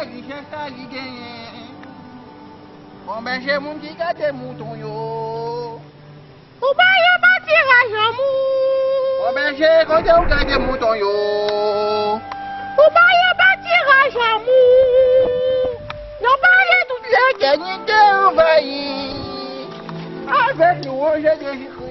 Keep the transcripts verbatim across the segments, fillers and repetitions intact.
Richès sa li genyen. Bon, bèje moun ki gade mouton yo. Ou ba yo patiraj lanmou. Bon, bèje kote ou gade mouton yo. Ou ba yo patiraj lanmou. Yo pale tout lè etènite anvayi avèk lwanj Jezikri.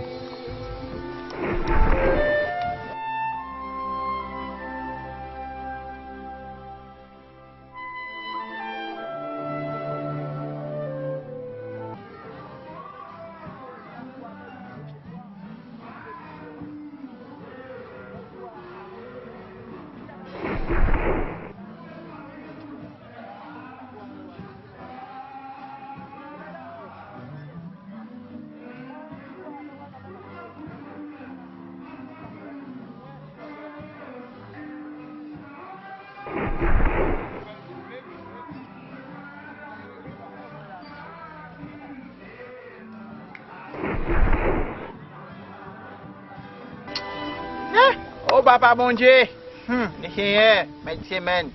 Eh, o Papa Bondye! Hmm, Senyè, mèt semèn.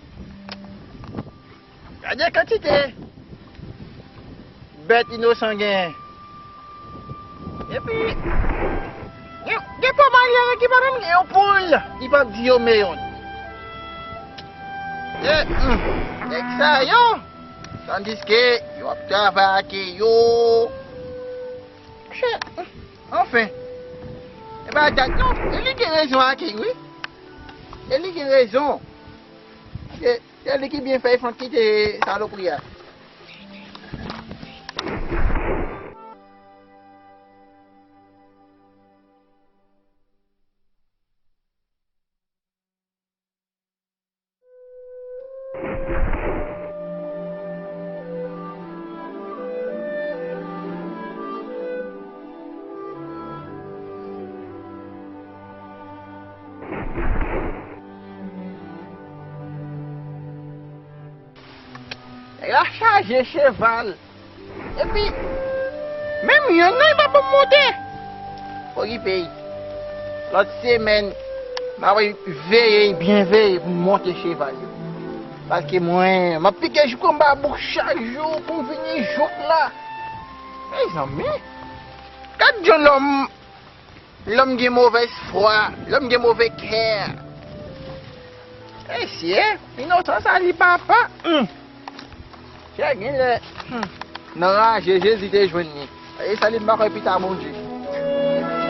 Gade kantite bèt inosan genyen. Epi, gen, gen pa maryaj ki pa menm gen yon poul, li p ap di yo men youn. E, hmm, nèg sa yo, tandiske yo ap travay ake yo. Monchè, anfen, e pa dat non, e li gen rezon ake, wi. E li gen rezon. Se, se li ki byen fè Frank kite salopri a. Nèg la chaje cheval. Epi, menm yonn nan, li pa ban m monte. Okipe l. Lòt semèn, m ap veye, byen veye pou m monte cheval yo. Paske mwen, m ap pike jouk anba bouk chak jou pou m vini jouk la. Mezanmi, gad jan lòm Lòm gen movèz fwa, lòm gen move kè. Mesye, inosan sa li papa. Hmm. Chè genlè, hmm, nan raje Jezi te jwenn li. E sa li m pa kwè pita Bondye.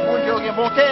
Bondye ou gen bon kè.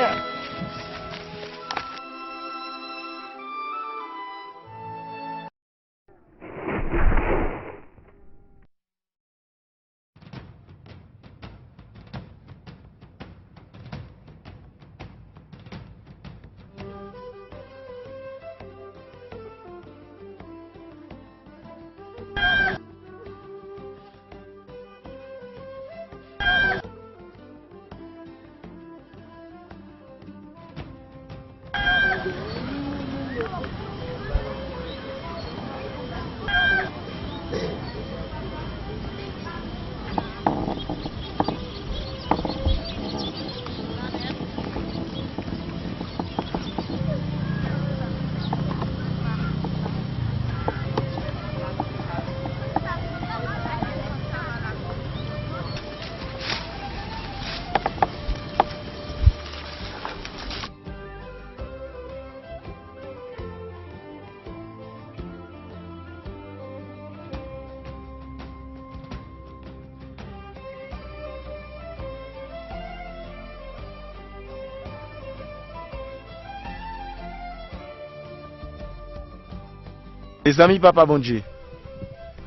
Mezanmi, Papa Bondye,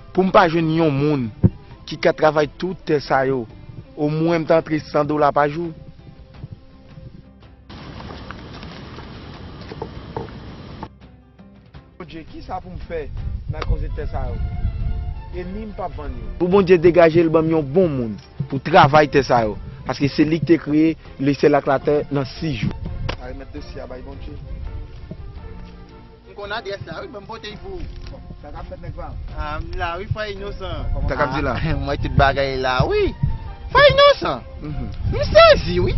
pou m pa jwenn yon moun ki ka travay tout tè sa yo, omwen m ta antre san dola pa jou. Bondye, kisa pou m fè nan koze tè sa yo? E ni m p ap vann yo. Pou Bondye degaje l ban m yon bon moun pou travay tè sa yo, paske se li ki te kreye lesyèl ak latè nan sis jou. A remèt dosye a bay Bondye. M konn adrès la, wi, ban m pote l pou ou. Bon, sa k ap fèt, nèg pa m? A, m la, wi, frè Inosan. Sa k ap di la? A, mwen, tout bagay la, wi. Frè Inosan, mhm, m sezi, wi.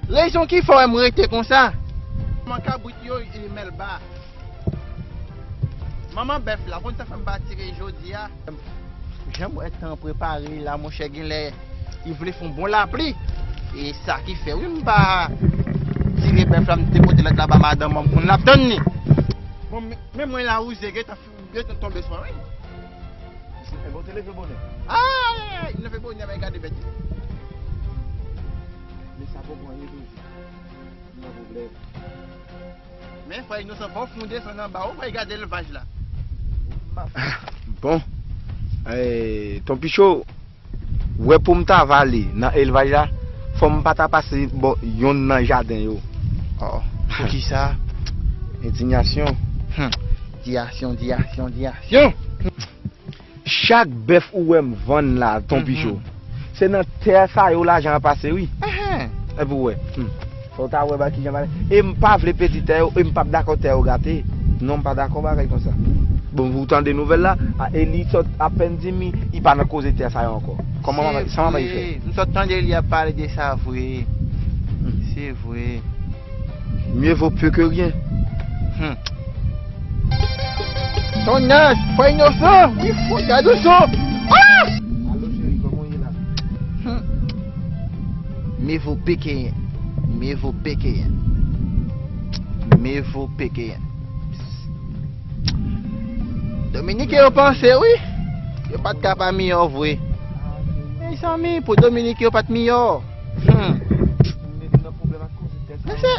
Rezon ki fè w wè m rete konsa? Kòman kabrit yo, e, Mèlba? Manman bèf la, konn sa fè m pa tire jodi a? Jan m wè tan prepare la, monchè, genlè li vle fè yon bon lapli. E sa ki fè, wi, m pa tire bèf la, m te pote lòt la ba madanm mwen, m konn l ap tann li. Bon, men, men mwen la, wouze, gentan, gentan tonbe sou mwen, wi. Ebyen, w te leve bonè. Ay, ay, ay, m leve bonè, men gade bèt. Men sa konprann yo toujou. Nan pwoblèm. Men frè Inosan, fò w fè yon desann anba, ou pral gade elvaj la. Bon, eh, Ton Picho, wè pou m ta vale nan elvaj la, fò m pa ta pase bò yonn nan jaden yo. Oh, poukisa? Endiyasyon. Hmm. Diyasyon, diyasyon, diyasyon. Chak bèf ou wè m vann la, Ton Picho, se nan tè sa yo lajan an pase, wi. Enhen. Epi w wè. Hmm. Fò w ta wè ba kijan bagay. E m pa vle pèdi tè yo, e m p ap dakò tè yo gate. Non, m pa dakò bagay konsa. Bon, ou tande nouvèl la, a, e li sot apèn di m li pa nan koze tè sa yo ankò. Kòman m ap, sa m ap fè? M sot tande li ap pale de sa vre. Hmm. Se vre. Mieux vaut peu que rien. Hmm. Tonnè, frè Inosan, wi, fò gade w cho. Ah! Alo, cheri, kòman w ye la? Hmm. Mieux vaut peu que rien. Mieux vaut peu que rien. Mieux vaut peu que rien. Dominiken yo panse, wi. Yo pa t ka pa miyò vre. Mezanmi, pou Dominiken yo pa t miyò. Hmm. Mesye,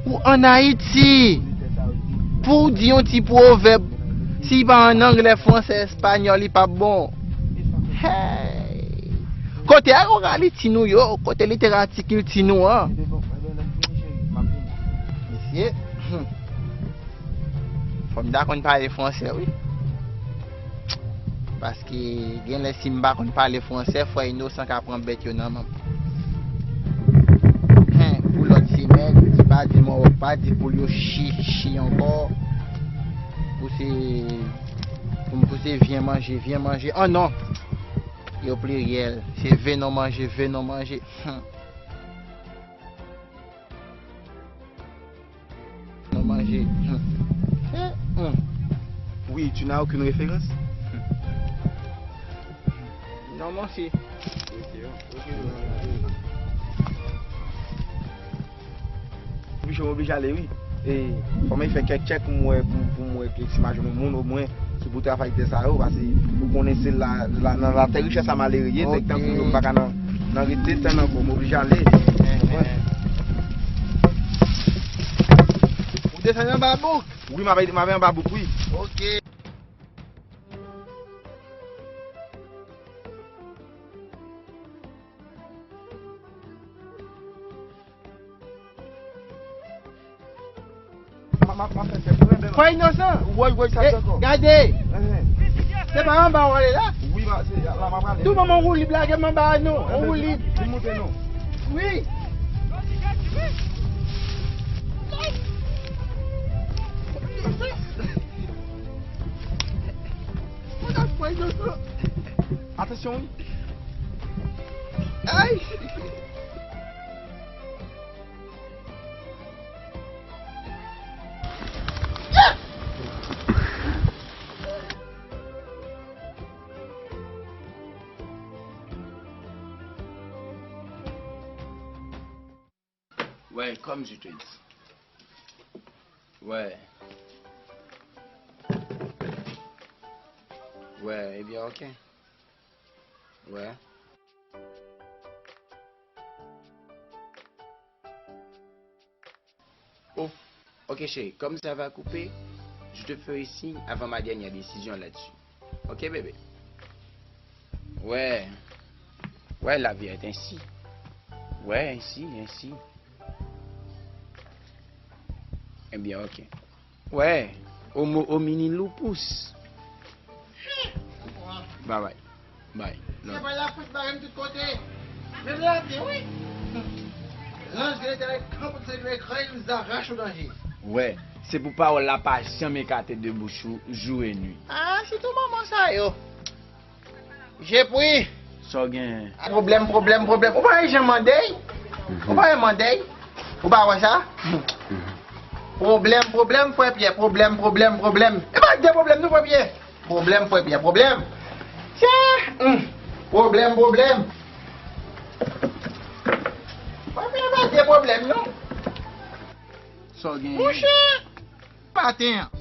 ou ann Ayiti, pou w di yon ti pwovèb, si li pa ann anglè, fransè, espanyòl, li p ap bon. Hey! Kote a oraliti nou yo, kote literati kilti nou an? Mesye, hmm. Fò m ta konn pale fransè, wi. Paske genlè si m pa konn pale fransè, frè Inosan ka pran bèt yo nan men m. Hen, pou lòt semèn, di pa di mò, pa di poul yo chi, chi ankò. Pou se, pou, pou se vyen manje, vyen manje. Oh non! Yo pliryèl. Se venon manje, venon manje. Hum. Nou manje. Hmm. Eh, hmm. Oui, tu n'as aucune référence? Non, mon si. Wi, jan oblije ale, wi. E, fò m fè kèk tchèk pou m wè, pou, pou m wè ke si m a jwenn yon moun, omwen, ki pou travay tè sa yo, paske ou konnen se la, la, nan latè richès a malere ye, nèg tankou yo pa ka nan, nan rete tann ankò, m oblije ale. Ou desann anba bouk? Wi, m ap, m ap anba bouk, wi. Ok. Frè Inosan. Woy, woy, sa fè ankò. Gade. Se pa anba w ale la? Wi, se la m ap ale. Tou manman woulib lage m anba a non. Woulib. Li moute non. Wi. Atansyon, wi. Ay! Ouais, comme je te dis. Ouais. Ouais, eh bien, ok. Ouais. Oh, ok chérie, comme ça va couper, je te ferai signe avant ma dernière décision là-dessus. Ok bébé? Ouais. Ouais, la vie est ainsi. Ouais, ainsi, ainsi. Eh bien, ok. Ouais, au, mo- au mini lupus. Bye bye. Bye. Love. Travay la fout bare m tout kote. Menm laten, wi. Lanj de Letènèl kanpe sou ekran, m zarache w danje. Ouais, se pou pawòl la pa janm ekate de bouch ou, jou e nwi. Ah, sitou manman sa yo. Jepri. Sa w genyen? Pwoblèm, pwoblèm, pwoblèm. Ou pa wè jan mande? Ou pa wè mande? Ou pa wè sa? Pwoblèm, pwoblèm, frè Pyè, pwoblèm, pwoblèm, pwoblèm. E pa de pwoblèm, non, frè Pyè. Pwoblèm, frè Pyè, pwoblèm. Tchè, hmm. Pwoblèm, pwoblèm. Frè Pyè, pa de pwoblèm, non. Sa w genyen? Monchè, maten an,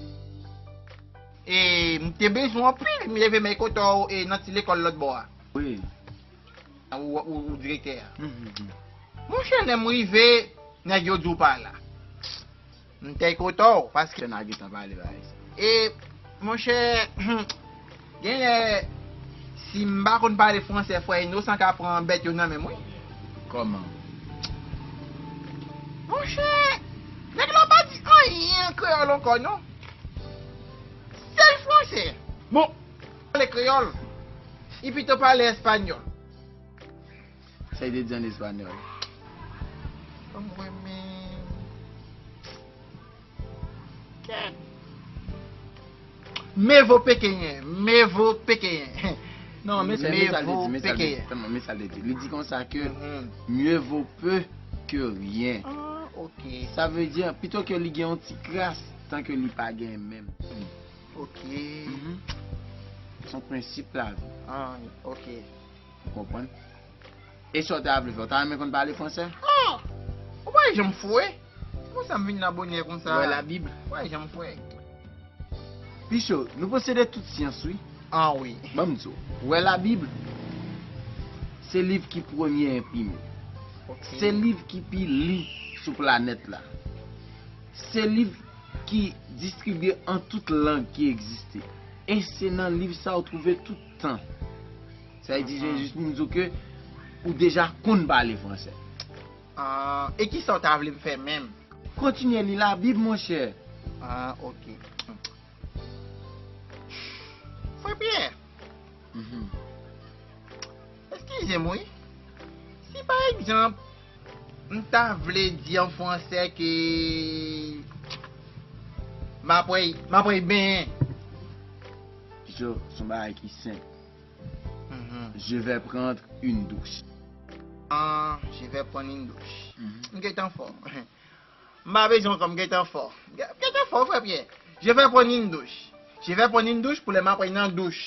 e, m te bezwen anpil, m leve m al kote w, e, nan ti lekòl lòt bò a. Wi. Ou, ou, ou direktè a. Mhm, mhm. Monchè, lè m rive, nèg yo di w pa la. M te kote w, paske. Chè n a gentan pale bagay sa. E, monchè, genlè, si m pa konn pale fransè, frè Inosan ka pran bèt yo nan men m, wi. Kòman? Monchè, nèg la pa di anyen an kreyòl ankò, non. Sèl fransè. Bon, pale kreyòl. Li pito pale espanyòl. Sa li te di an espanyòl? Mwen menm. Kèt. Me vo pekenyen, me vo pekenyen. Non, men sa, men sa l te di, men sa l te di, tèlman, men sa l te di. Li di konsa ke mieux vaut peu que rien. Ah, ok. Sa vle di, pito ke li gen yon ti kras, tan ke li pa gen menm. Ok. Mhm. Se yon prensip lavi. Ah, ok. Ou konprann? E sa w ta vle fè? W ta renmen konn pale fransè? Oh! Ou pa janm fou, wi. Konsa m vin la bonè konsa. Ou wè Labib? Ou pa janm fou. Pichon, nou posede tout syans, wi. Ah, wi. Ban m di w. Ou wè Labib? Se liv ki premye enprime. Ok. Se liv ki pi li sou planèt la. Se liv ki distribye an tout lang ki egziste. E se nan liv sa w twouve tout tan. Sa vle di, se jis pou m di w ke ou deja konn pale fransè. Ah, e kisa w ta vle m fè menm? Kontinye li Labib, monchè. Ah, ok. Frè Pyè. Mhm. Eskize m, wi. Si, pa egzanp, m ta vle di an fransè ke m apre, m apre benyen. Pichon, se yon bagay ki senp. Mhm. Je vais prendre une douche. Ah, je vais prendre une douche. Mhm. M gentan fò. M pa bezwen ankò, m gentan fò. M gentan fò, frè Pyè. Je vais prendre une douche. Je vais prendre une douche pou lè m apre nan douch.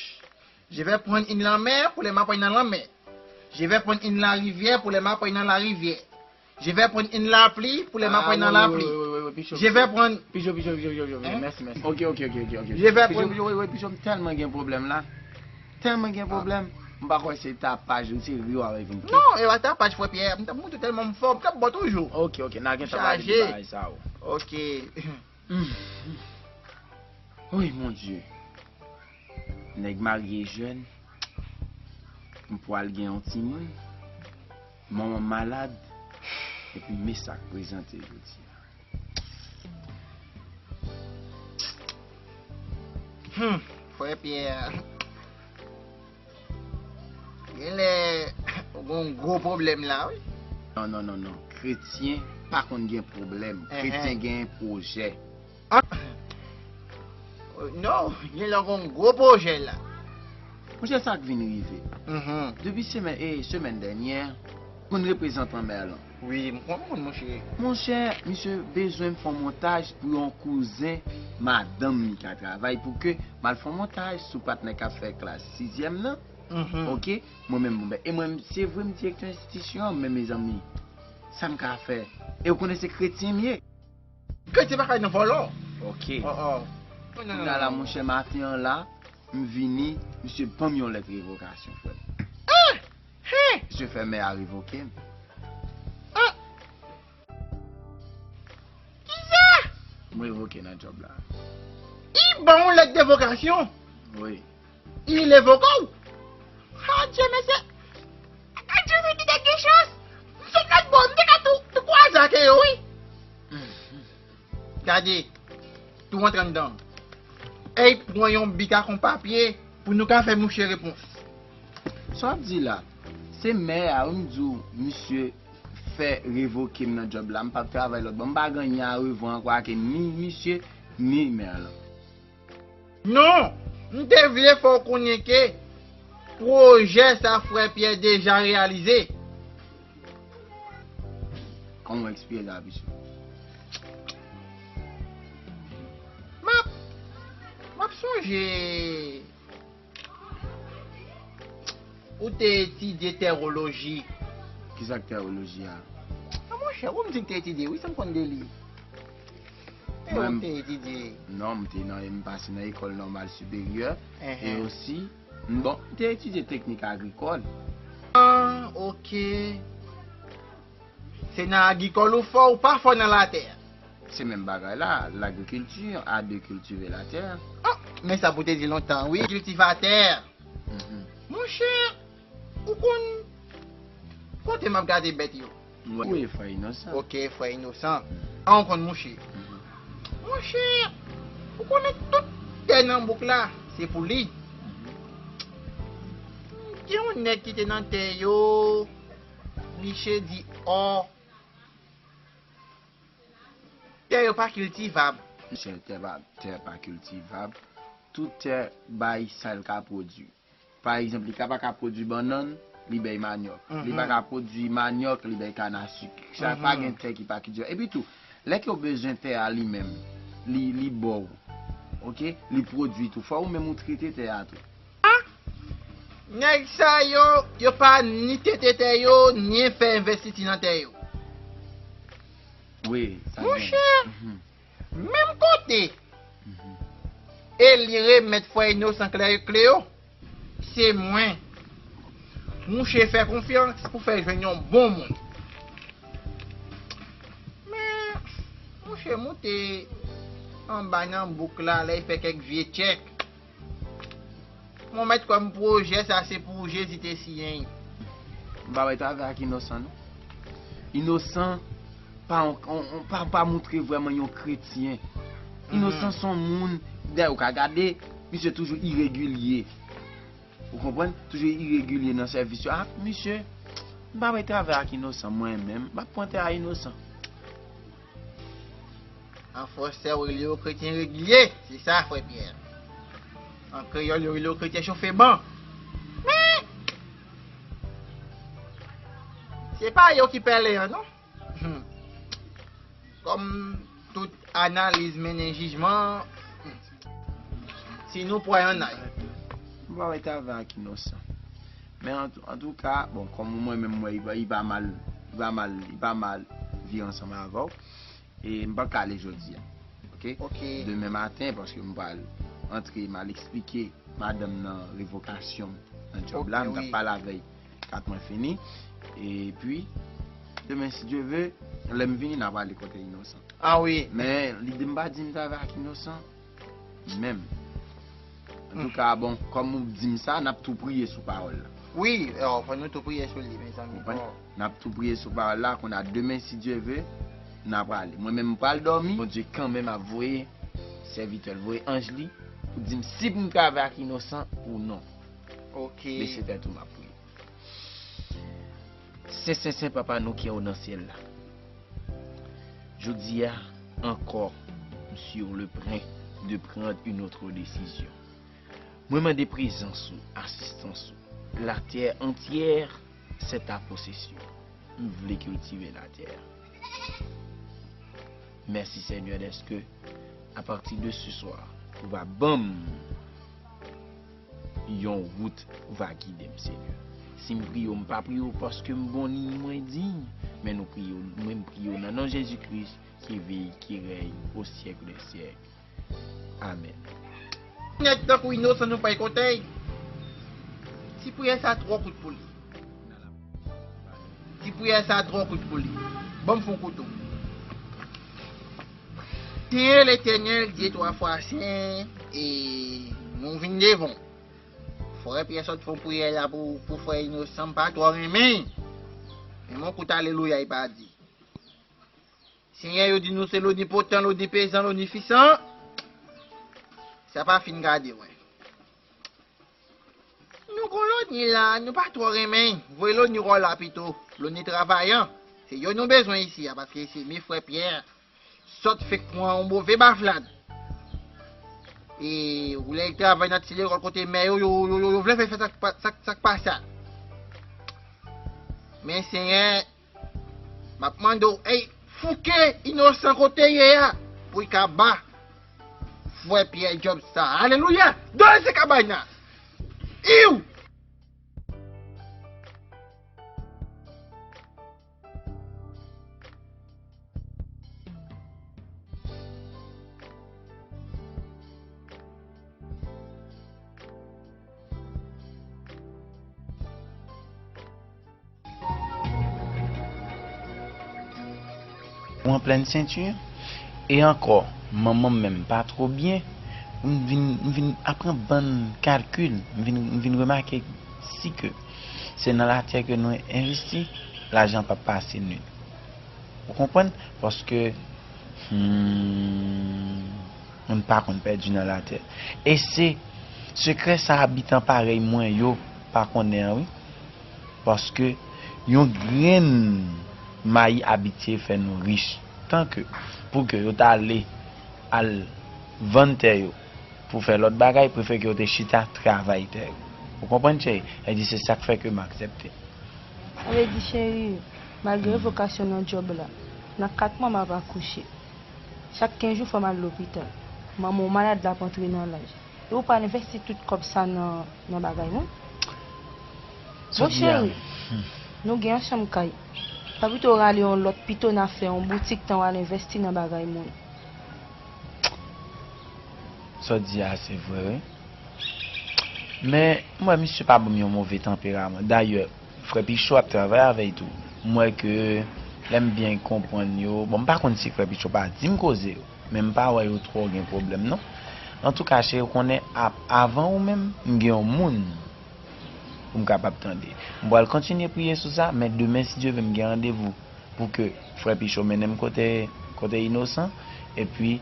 Je vais prendre une lanmè pou lè m apre nan lanmè. Je vais prendre une larivyè pou lè m apre nan larivyè. Je vais prendre une lapli pou lè m apre nan lapli. Je vais prendre. Pichon, pichon, pichon, pichon, pichon. Hein? Mèsi, mèsi. Ok, ok, ok, ok, ok. Je vais prendre. Pichon, pichon, wi, wi, pichon, m tèlman gen pwoblèm la. Tèlman gen pwoblèm. M pa kwè se tapaj, se ri w ap vin. Non, e pa tapaj, frè Pyè. M t ap montre tèlman m fò, m t ap bon toujou. Ok, ok, n a gentan pale de bagay sa, wi. Ok. Hmm. Wi, mon Dieu. Nèg marye jèn. M pral gen yon timoun. Manman m malad. Epi men sa k prezante jodi a. Hmm, frè Pyè. Genlè, ou gon gwo pwoblèm la, wi. Non, non, non, non. Kretyen pa konn gen pwoblèm. Enhen. Kretyen gen pwojè. Ah. Non, genlè ou gon gwo pwojè la. Monchè, sa k vin rive. Mhm. Depi semèn, e, semèn dènyè, konn reprezantan mè lan. Wi, m konn moun, monchè. Monchè, misye bezwen m fè yon montaj pou yon kouzen madanm li ka travay, pou ke m al fè yon montaj sou patnè k ap fè klas sizyèm nan. Mhm. Ok? Mwen menm, bon, ben, e mwen, se vre m direktè enstitisyon an, men mezanmi, sa m ka fè? E ou konnen se kretyen m ye. Kretyen pa ka nan vòlò. Ok. Oh, oh. Non, non, non, non. Kounye a la, monchè, maten an la, m vini, misye ban m yon lèt revokasyon, frè. Ah! Hein? Misye fè mè a revoke m. Ah! Kisa? M revoke nan djòb la. Li ban w lèt de vokasyon? Wi. Li revoke w? Adje, mesye! Adje, se ki te gen chans! M sot lòt bò, m te ka tou, tou kwaze ak yo, wi! Gade, tou antre anndan. Ey, pran yon bik ak yon papye pou nou ka fè mouche repons. Sa w ap di la? Se mè a, wi, m di w, misye fè revoke m nan djòb la. M p ap travay lòt bò. M pa gen anyen a revwa ankò ak ni misye, ni mè lan. Non! M te vle fè w konnen ke pwojè sa frè Pyè deja reyalize. Kòman w eksplike sa, Pichon? Monchè, ou te etidye tewoloji. Kisa k tewoloji a? A, monchè, ou m di m te etidye, wi, sa m konn de li. E ou te etidye? Non, m te nan, m pase nan ekòl nòmal siperyè. E osi, bon, m te etidye teknik agrikòl. Ah, ok. Se nan agrikòl ou fò, ou pa fò nan latè? Se menm bagay la, l'agriculture, à de cultiver la terre. Ah, men sa pou te di lontan, wi. Kiltivatè. Mhm. Monchè, ou konn kote m ap gade bèt yo? Wi, frè Inosan. Ok, frè Inosan. A, ou konn mouche. Mhm. Monchè, ou konnen tout tè nan bouk la, se pou li. Mhm. Gen yon nèg ki te nan tè yo, misye di ò. Tè yo pa kiltivab. Misye, tè pa, tè pa kiltivab. Tout tè bay sa l ka pwodui. Pa egzanp, li ka pa ka pwodui bannann, li bay manyòk. Li pa ka pwodui manyòk, li bay kanasik. Sa pa gen tè ki pa kiltivab. Epi tou, lè ke w bezwen tè a li menm, li, li ba w. Ok? Li pwodui tou. Fò ou menm ou trete tè a tou. Ah! Nèg sa yo, yo pa ni tete tè yo, ni fè envestiti nan tè yo. Wi, sa gen. Monchè, mhm, menm kote. Mhm. E li remèt frè Inosan kle, kle yo. Se mwen. Mouche fè konfyans pou fè jwenn yon bon moun. Men, mouche moute anba nan bouk la, lè l fè kèk vye tchèk. Mwen mèt kwè m pwojè sa se pou Jezi te siyen. M pa bay travè ak Inosan, non. Inosan pa on, on, on, pa, pa montre vrèman yon kretyen. Inosan se yon moun, dayè ou ka gade, misye toujou iregilye. Ou konprann? Toujou iregilye nan sèvis yo. Ah, misye, m pa bay travè ak Inosan, mwen menm, m ap pran tè a Inosan. An fransè, yo rele yo kretyen regilye. Se sa, frè Pyè. An kreyòl, yo rele yo kretyen chofe ban. Men, se pa yo ki pèlen an, non. Hmm. Kòm tout analiz mennen jijman, si nou pran yon nay. M pa wè travay ak Inosan. Men an, antouka, bon, kòm mwen menm, mwen, li pa, li pa mal, li pa mal, li pa mal viv ansanm avè w. E m p ap ka ale jodi a. Ok? Ok. Demen maten, paske m pral antre, m al eksplike madanm nan revokasyon m nan djòb la, m t ap pale avè l kat mwen fini. Epi, demen, si Dye ve, lè m vini, n a prale kote Inosan. Ah wi. Men, lide m pa di m travay ak Inosan. Menm. Antouka, bon, kòm ou di m sa, n ap tou priye sou pawòl la. Wi, fò nou tou priye sou li, mezanmi. Konprann? N ap tou priye sou pawòl la, konn a demen, si Dye ve, n a prale. Mwen menm, m pral dòmi. Bondye kanmenm ap voye sèvitè l, voye anj li, pou di m si pou m travay ak Inosan ou non. Ok. Bese tèt ou, m ap priye. Sen, sen, sen, Papa nou ki anwo nan syèl la. Jodi a, ankò, m sur le point de prendre une autre décision. Mwen mande prezans ou, asistans ou. La terre entière, c'est ta possession. M vle kiltive latè a. Mèsi, Senyè, dèske, a pati de se swa, ou va ban m yon wout, ou va gide m, Senyè. Si m priye w, m pa priye w paske m bon ni mwen diy, men nou priye w, mwen m priye w nan non Jezi Kris ki viv, ki rèy o syèk dè syèk. Amèn. Nèg tankou Inosan nou pay kote. Ti priyè sa twò kout pou li. Ti priyè sa twò kout pou li. Ban m fè yon kout. Senyè Letènèl, Dye twa fwa sen, e nou vin devan w. Frè Pyè sot fè yon priyè la pou, pou frè Inosan, m pa twò renmen. Men yon kout alelouya li pa di. Senyè, yo di nou se lonipotan, lonipezan, lonifisan. Sa pa fin gade, wè. Nou gon loni la, nou pa twò renmen. Voye loni wò la pito. Loni travayan. Se yo nou bezwen isi a, paske se men frè Pyè sot fèk pran yon move baflad. E ou lè l travay nan ti lekòl kote mè yo, yo, yo, yo, yo vle fè, fè sa k pa, sa k, sa k pa sa. Men Senyè, m ap mande w, ey, fouke Inosan kote l ye a, pou l ka ba. Vwè pyè djòb sa. Alelouya! Dòse kabay nan! Iw! Ou an plèn senti. E ankò, manman m menm pa two byen. M vin, m vin aprann bann kalkil. M vin, m vin remake si ke se nan latè ke nou envesti, lajan p ap pase nou. Ou konprann? Paske, hmm, moun pa konn pèdi nan latè. E se sekrè sa abitan parèy mwen yo pa konnen an, wi. Paske yon grenn mayi abitye fè nou rich. Tanke pou ke yo ta ale al vann tè yo pou fè lòt bagay, prefere ke yo te chita travay tè yo. Ou konprann, cheri? Sa vle di se sa k fè ke m aksepte. Sa vle di, cheri, malgre vokasyon nan djòb la, nan kat mwa m ap akouche. Chak kenz jou fò m al lopital. Manman w malad, l ap antre nan laj. E ou pral envesti tout kòb sa nan, nan bagay moun? Bon, cheri, nou gen yon chanm kay. Sa pito rale yon lòt pito, n a fè yon boutik tan w al envesti nan bagay moun. Sa w di a se vre, wi. Men, m wè misye pa ban m yon move tanperaman. Dayè, frè Pichot ap travay avè l tou. M wè ke lè m byen konprann yo, bon, m pa konn si frè Pichot pa di m koze yo, men m pa wè yo twò gen pwoblèm, non. Antouka, cheri, ou konnen, ap-, avan ou menm, m gen yon moun pou m kapab tande. M pral kontinye priye sou sa, men demen, si Dye vle, m gen randevou pou ke frè Pichot mennen m kote, kote Inosan. Epi,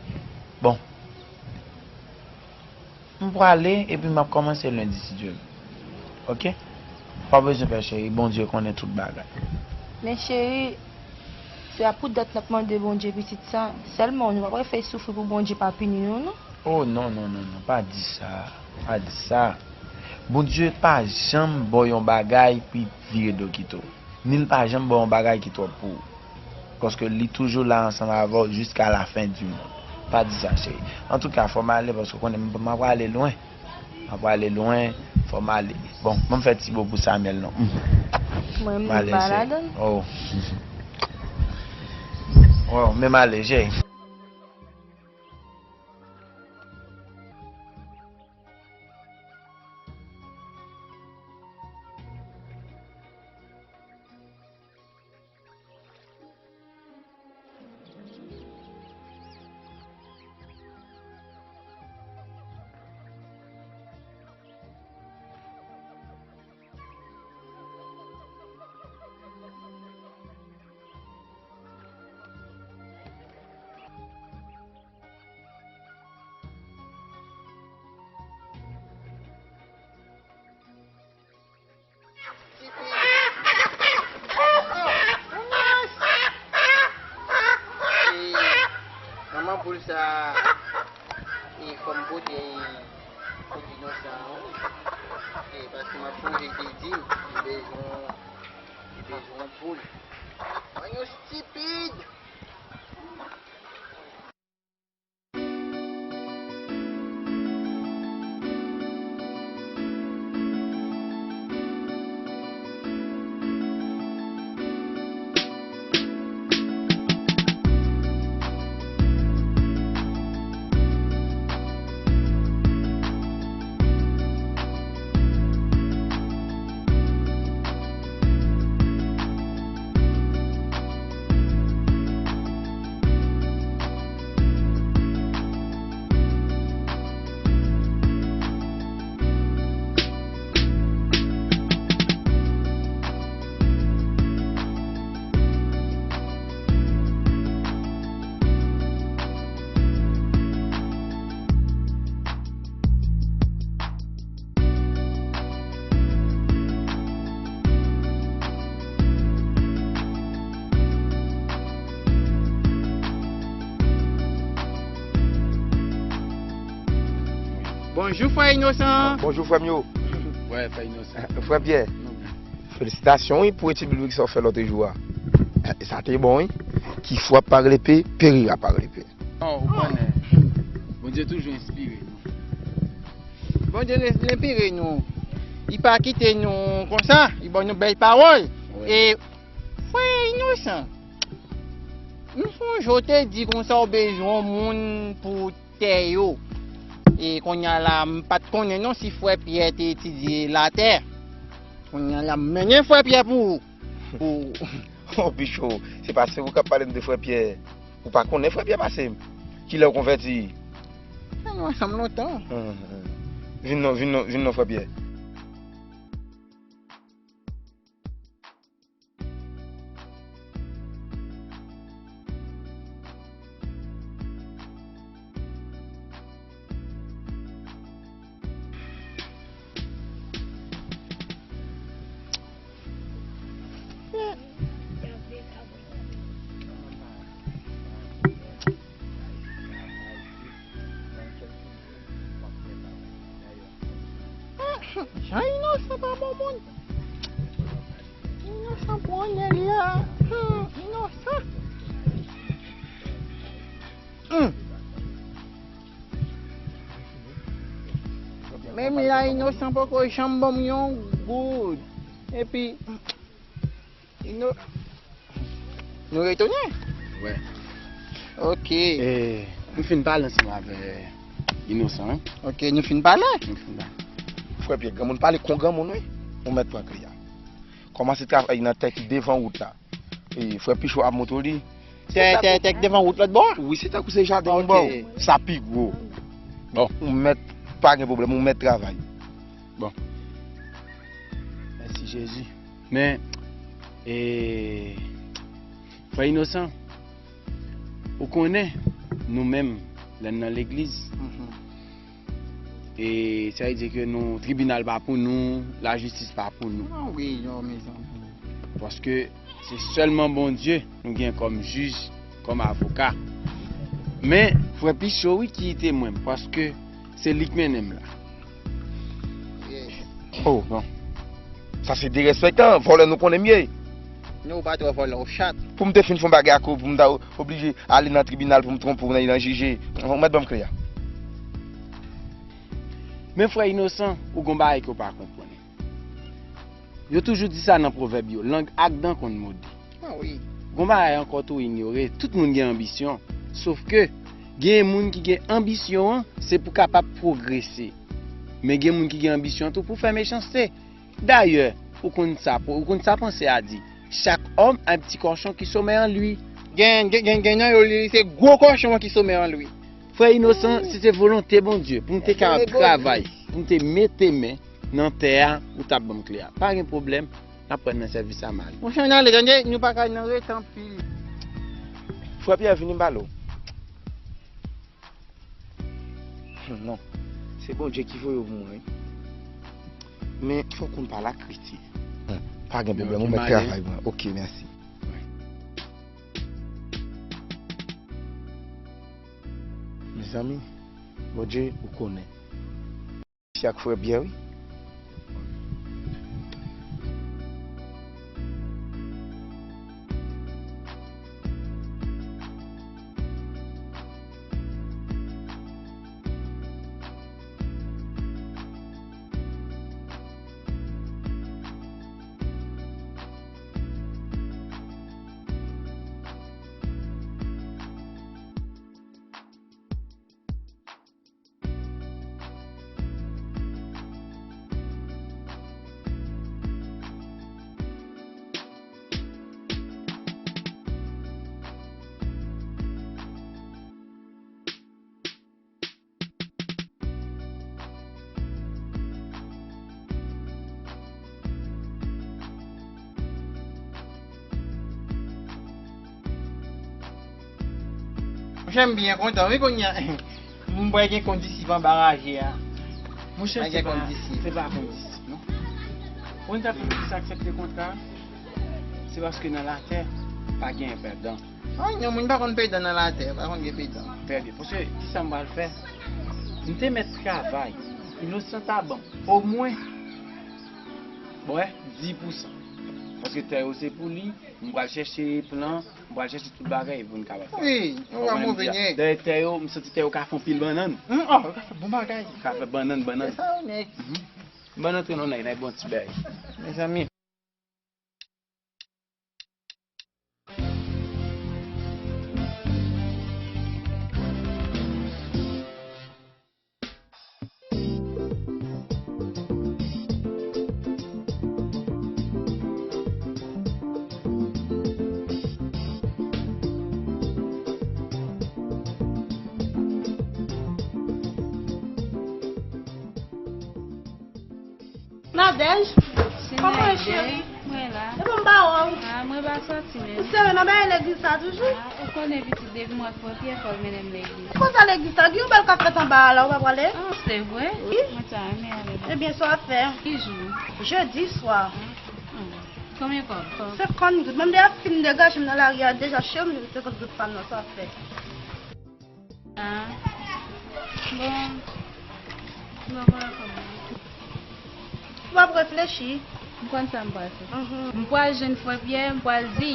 bon, m prale, epi m ap kòmanse lendi, si Dye vle. Oke? Pa bezwen pè, cheri, Bondye konnen tout bagay. Men, cheri, se a pou dat n ap mande Bondye pitit sa. Sèlman, nou pa pral fè l soufri pou Bondye pa pini nou, non. Oh, non, non, non, non, pa di sa. Pa di sa. Bondye pa janm ba w yon bagay pou l vire do kite w. Ni l pa janm ba w yon bagay ki twòp pou ou. Paske li toujou la ansanm avè w jiska la fen di mond. Pa di sa, cheri. Antouka, fò m ale paske w konnen m, m ap prale lwen. M ap prale lwen, fò m ale. Bon, ban m fè ti bo pou Samuel non. Mwen, m pa ladan. Oh. Oh, men m ale, cheri. Manman poul sa, e fò m pote, pote nan sa, wi. E paske m ap sonje te di m, li bezwen, li bezwen poul. Mwen yon stipid! Bonjou, frè Inosan. Bonjou, frè m yo. Wè, frè Inosan. Frè Pyè, felisitasyon, wi, pou etid biblik sa w fè lòt jou a. Sa te bon, wi. Ki fwa pa relepe, perira pa relepe. Non, ou konnen. Bon, Bondye toujou enspire nou. Bondye le- l enspire nou. Li pa kite nou konsa. Li ban nou bèl pawòl. Wi. E, frè Inosan, m sonje w te di konsa w bezwen yon moun pou tè yo. E kounye a la, m pa t konnen non si frè Pyè te etidye latè. Kounye a la, m mennen frè Pyè pou ou. Pou... Oh, Pichou, se pa se ou k ap pale m de frè Pyè. Ou pa konnen frè Pyè pase m. Kilè w konvèti? Sa nou ansanm lontan. Hum, hum. Vin non, vin non, vin non, frè Pyè. Jan Inosan pa bon moun. Inosan pran nèg li a. Hmm, Inosan. Hmm. Menm la, Inosan poko janm ban m yon goud. Epi, Ino-, nou retounen? Wè. Ok. E, m fin pale ansanm avè Inosan, wi. Ok, nou fin pale? M fin pale. Frè Pyè, granmoun pale kon granmoun, wi. Ou mèt pran kle a. Kòmanse travay nan tè ki devan wout la. E, frè Pichou ap montre w li. Tè, tè, tè ki devan wout lòt bò a? Wi, se tankou se jaden yon bò. Ok. Sa pi gwo. Bon. Ou mèt, pa gen pwoblèm, ou mèt travay. Bon. Mèsi Jezi. Men, e, frè Inosan, ou konnen, nou menm, lè n nan legliz, mhm, e sa vle di ke nou, tribinal pa pou nou, lajistis pa pou nou. Ah wi, yo, mezanmi. Paske se sèlman Bondye nou gen kòm jij, kòm avoka. Men, frè Pichou, wi, ki temwen m, paske se li k mennen m la. Yes. Oh, non. Sa se derespektan, vòlè nou konnen m ye. Non, ou pa twò vòlè, ou chat. Pou m te fin fè yon bagay ak ou, pou m ta oblije ale nan tribinal pou m twonpe w nan, nan jije. Ou mèt ban m kle a. Men frè Inosan, ou gon bagay ke w pa konprann. Yo toujou di sa nan pwovèb yo, lang ak dan konn mòde. Ah wi. Gon bagay ankò tou inyore, tout moun gen anbisyon. Sof ke, gen moun ki gen anbisyon an, se pou kapab pwogrese. Men gen moun ki gen anbisyon an tou pou fè mechanste. Dayè, ou konn sa, ou konn sa panse a di, chaque homme a un petit cochon qui sommeille en lui. Gen, gen, gen, gen nan yo, li, se gwo kòchon an ki somèy an li. Frè Inosan, si se volonte Bondye, pou m te kapab travay, pou m te mete men nan tè a, ou t ap ban m kle a. Pa gen pwoblèm, n ap pran nan sèvis a Mari. Monchè, n ale, tande, nou pa ka nan rete anpil. Frè Pyè, vini m pale w. Non, se Bondye ki voye w pou mwen, wi. Men fòk ou konn pale ak Kretyen. Hmm, pa gen pwoblèm, ou mèt travay pou mwen. Ok, mèsi. Mezanmi, Bondye, ou konnen. Se ak frè Pyè, wi. Monchè, m byen kontan, wi, kounye a. M wè gen kondisip anba raje a. Monchè, se pa, se pa kondisip, non. Ou konn sa fè m plis aksepte kontra a? Se paske nan latè, pa gen pèdan. Ay, yon moun pa konn pedan nan latè, pa konn gen pedan. Trè byen. Paske, kisa m pral fè? M te mèt travay. Inosan ta ban m omwen, bon, dis pou san. Paske tè yo se pou li, m pral chèche plan, m pral chèche tout bagay pou n kapab fè. Wi, nou pa move nèg. Dayè tè yo, m santi tè yo ka fè anpil bannann. Hum, oh, yo ka fè bon bagay. Ka fè bannann, bannann. Se sa yo nèg. Mhm. Bannann antre non nèg, nèg bon ti bagay. Mezanmi. Nadège, kòman w ye, cheri? Mwen la. Epi m pa wè w. Ah, mwen pa sòti menm. Ou serye nan bagay legliz sa toujou? Ah, ou konnen pitit, depi mwen fò pyè fò l mennen m legliz. Konsa legliz sa, gen yon bèl k ap fèt anba a la, ou pa prale? Ah, se vre? Wi. Mwen ta renmen ale. Ebyen, sa w ap fè? Ki jou? Jedi swa. Ah, konbyen kòb? Senkant goud. Menm deja fin degaje m nan lari a, deja cheri m, senkant goud pa m nan, sa w ap fè? Ah. Bon. Bon, bon, bon. W ap reflechi. M konn sa m pral fè. Mhm. M pral jwenn frè Pyè, m pral di,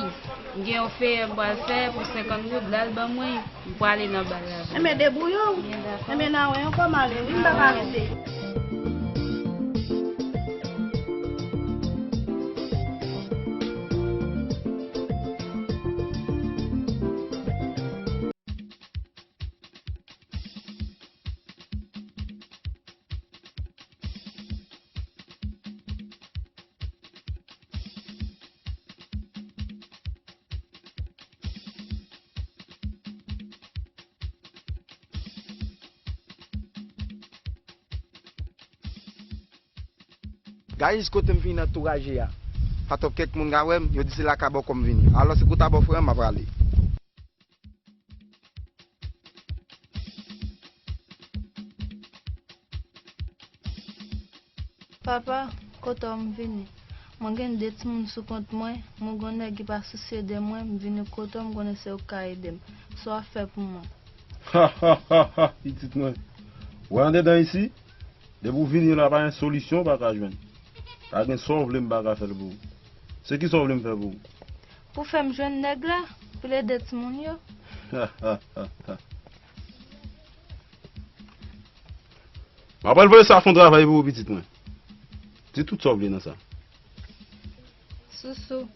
m gen yon feyè m pral fè pou senkant goud, l al ban mwen, m prale nan bal la. Enben, debouye w. Enben, n a wè ankò, m ale, wi, m pa ka rete. Guys, kote m vin antouraje a? Pa twòp kèk moun ka wè m, yo di se la ka bòkò m vini. Alò, se pou ta bòfrè an, m ap prale. Papa, kote w m vini? Mwen gen de timoun sou kont mwen, mwen gen yon nèg ki pa sousye de mwen, m vini kote w, m konnen se ou k ka ede m. Sa w ap fè pou mwen? Ha, ha, ha, ha, pitit mwen. Wè andedan isi, depi w vini la, pa gen solisyon w pa ka jwenn. Pa gen sa w vle m pa ka fè l pou ou. Se kisa w vle m fè pou ou? Pou fè m jwenn nèg la, pou l ede timoun yo. Ha, ha, ha, ha. M apral voye sa fè yon travay pou ou, pitit mwen. Di tout sa w vle nan sa. Sousou,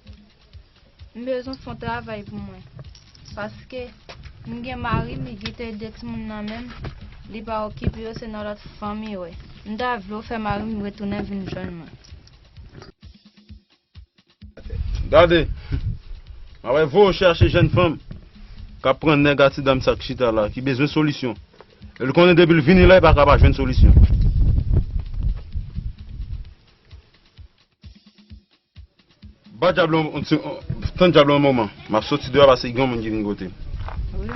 m bezwen fè yon travay pou mwen. Paske m gen mari m, li kite de timoun nan men m, li pa okipe yo, se nan lòt fanmi yo ye. M ta vle w fè mari m retounen vin jwenn mwen. Gade, m ap voye w chèche jèn fanm k ap pran nèg a ti dam sa k chita la, ki bezwen solisyon. E l konnen depi l vini la, li pa ka pa jwenn solisyon. Ba dyab la yon, yon ti, tann dyab la yon moman. M ap soti deyò paske gen yon moun ki vin kote m. Wi.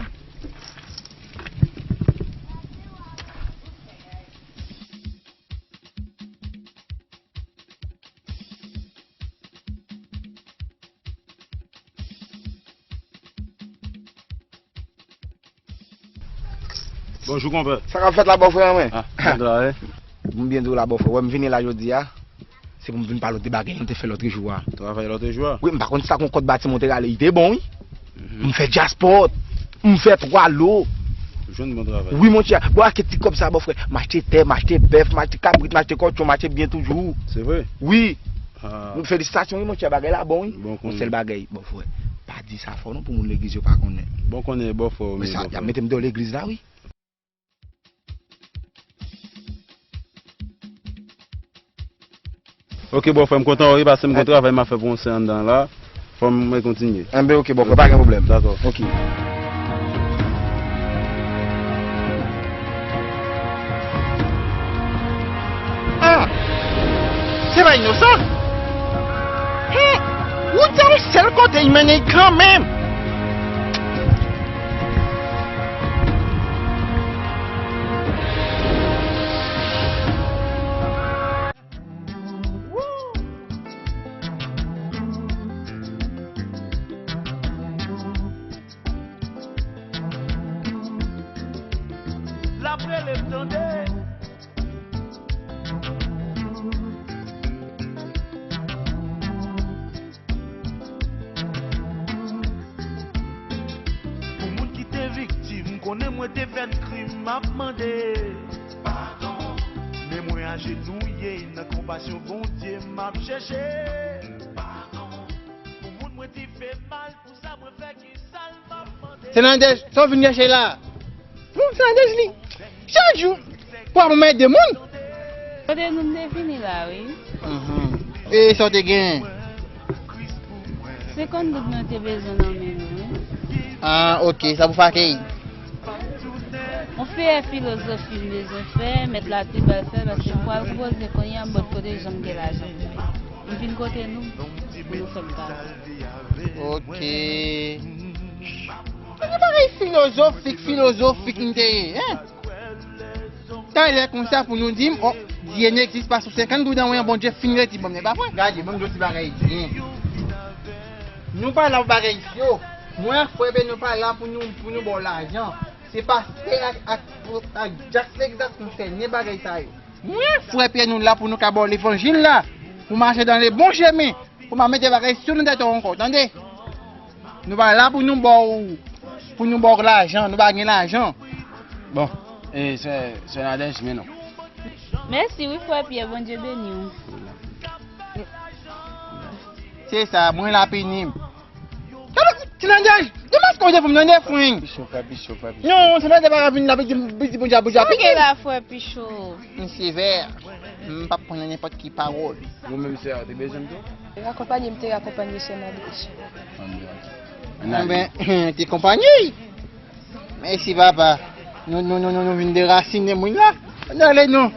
Bonjou, konpè. Sa k ap fèt la, bòfrè mwen? Ah, bon travay. M byen di w la, bòfrè. Wè, m vini la jodi a. Se pou m vin pale w de bagay nou te fè lòt jou a. Travay lòt jou a? Wi, m pa konn si sa gon kòd batiman te rale, li te bon, wi. Mhm. M fè jaspòt, m fè twa lo. Jwenn bon travay. Wi, monchè. Bon, ak ti kòb sa, bòfrè. M achte tè, m achte bèf, m achte kabrit, m achte kòchon, m achte byen toujou. Se vre? Wi. Ah. Felisitasyon, wi, monchè, bagay la bon, wi. Bon konnen. Yon sèl bagay, bòfrè. Pa di sa fò non pou moun legliz yo pa konnen. Bon konnen, bòfrè, wi, men sa, y ap mete m deyò legliz la, wi. Ok, bòfrè, m kontan, wi, paske m gon travay m ap fè pou yon sè anndan la. Fò m rekontinye. Enben, ok, bòfrè, pa gen pwoblèm. Dakò. Ok. Ah! Se pa inosan! Hum! Wout sa yon sèl kote y mennen kanmenm! L ap rele m tande. Te fè krim, m ap mande padon. Men mwen ajenouye nan konpasyon Bondye, m ap chèche padon. Pou moun mwen te fè mal, pou sa mwen fè, ki sa l m ap mande. Senadè, sa w vin chèche la? Bon, Senadè li, chak jou, pou ap ede moun. Kote nou m te fini la, wi. Mhm. E sa w te gen? Senkant goud mwen te bezwen nan men nou, wi. Ah, ok, sa pou Fakey. On fè filozofi m bezwen fè, mèt la te bal fè, paske m pral poze kounye a, m bòt kote jan m gen lajan pou fè. M vin kote nou, pou nou fè m travay. Ok. Mwen gen bagay filozofik, filozofik m te ye, hein? Talè konsa pou nou di m, oh, Dye n egzis pa sou senkant goud an, wi, Bondye fin redi ban m, e pa vre? Gade, ban m di w ti bagay byen. Nou pa la pou bagay yo. Mwen, frè, ben, nou pa la pou nou, pou nou ba w lajan. Se pastè ak, ak, ak Jack Texas konsène bagay sa yo. Mwen, frè Pyè, nou la pou nou ka ba w levanjil la, pou mache dans le bon chemin, pou pa mete bagay sou nou tèt ou ankò, tande? Nou pa la pou nou ba w, pou nou ba w lajan, nou pa gen lajan. Bon, e, sè, sè Nadège, men non. Mèsi wi, frè Pyè, Bondye beni w. Se sa, mwen la pini m. Gade, ti Nadège, demas konn defann nan de fwen. Frè Pichon, frè Pichon, frè Pichon. Non, se Nadège pa ka vin la, piti, piti, boudja, boudja, piti. Sa gen la, frè Pichon? M sevè. M p ap pran nenpòt ki pawòl. Ou menm, sè a, te bezwen m tou? Akonpanye m te akonpanye sè Nadège. Anben, te konpanye. Mèsi, papa. Nou, nou, nou, nou, nou vin derasinen moun la. Ann ale, non.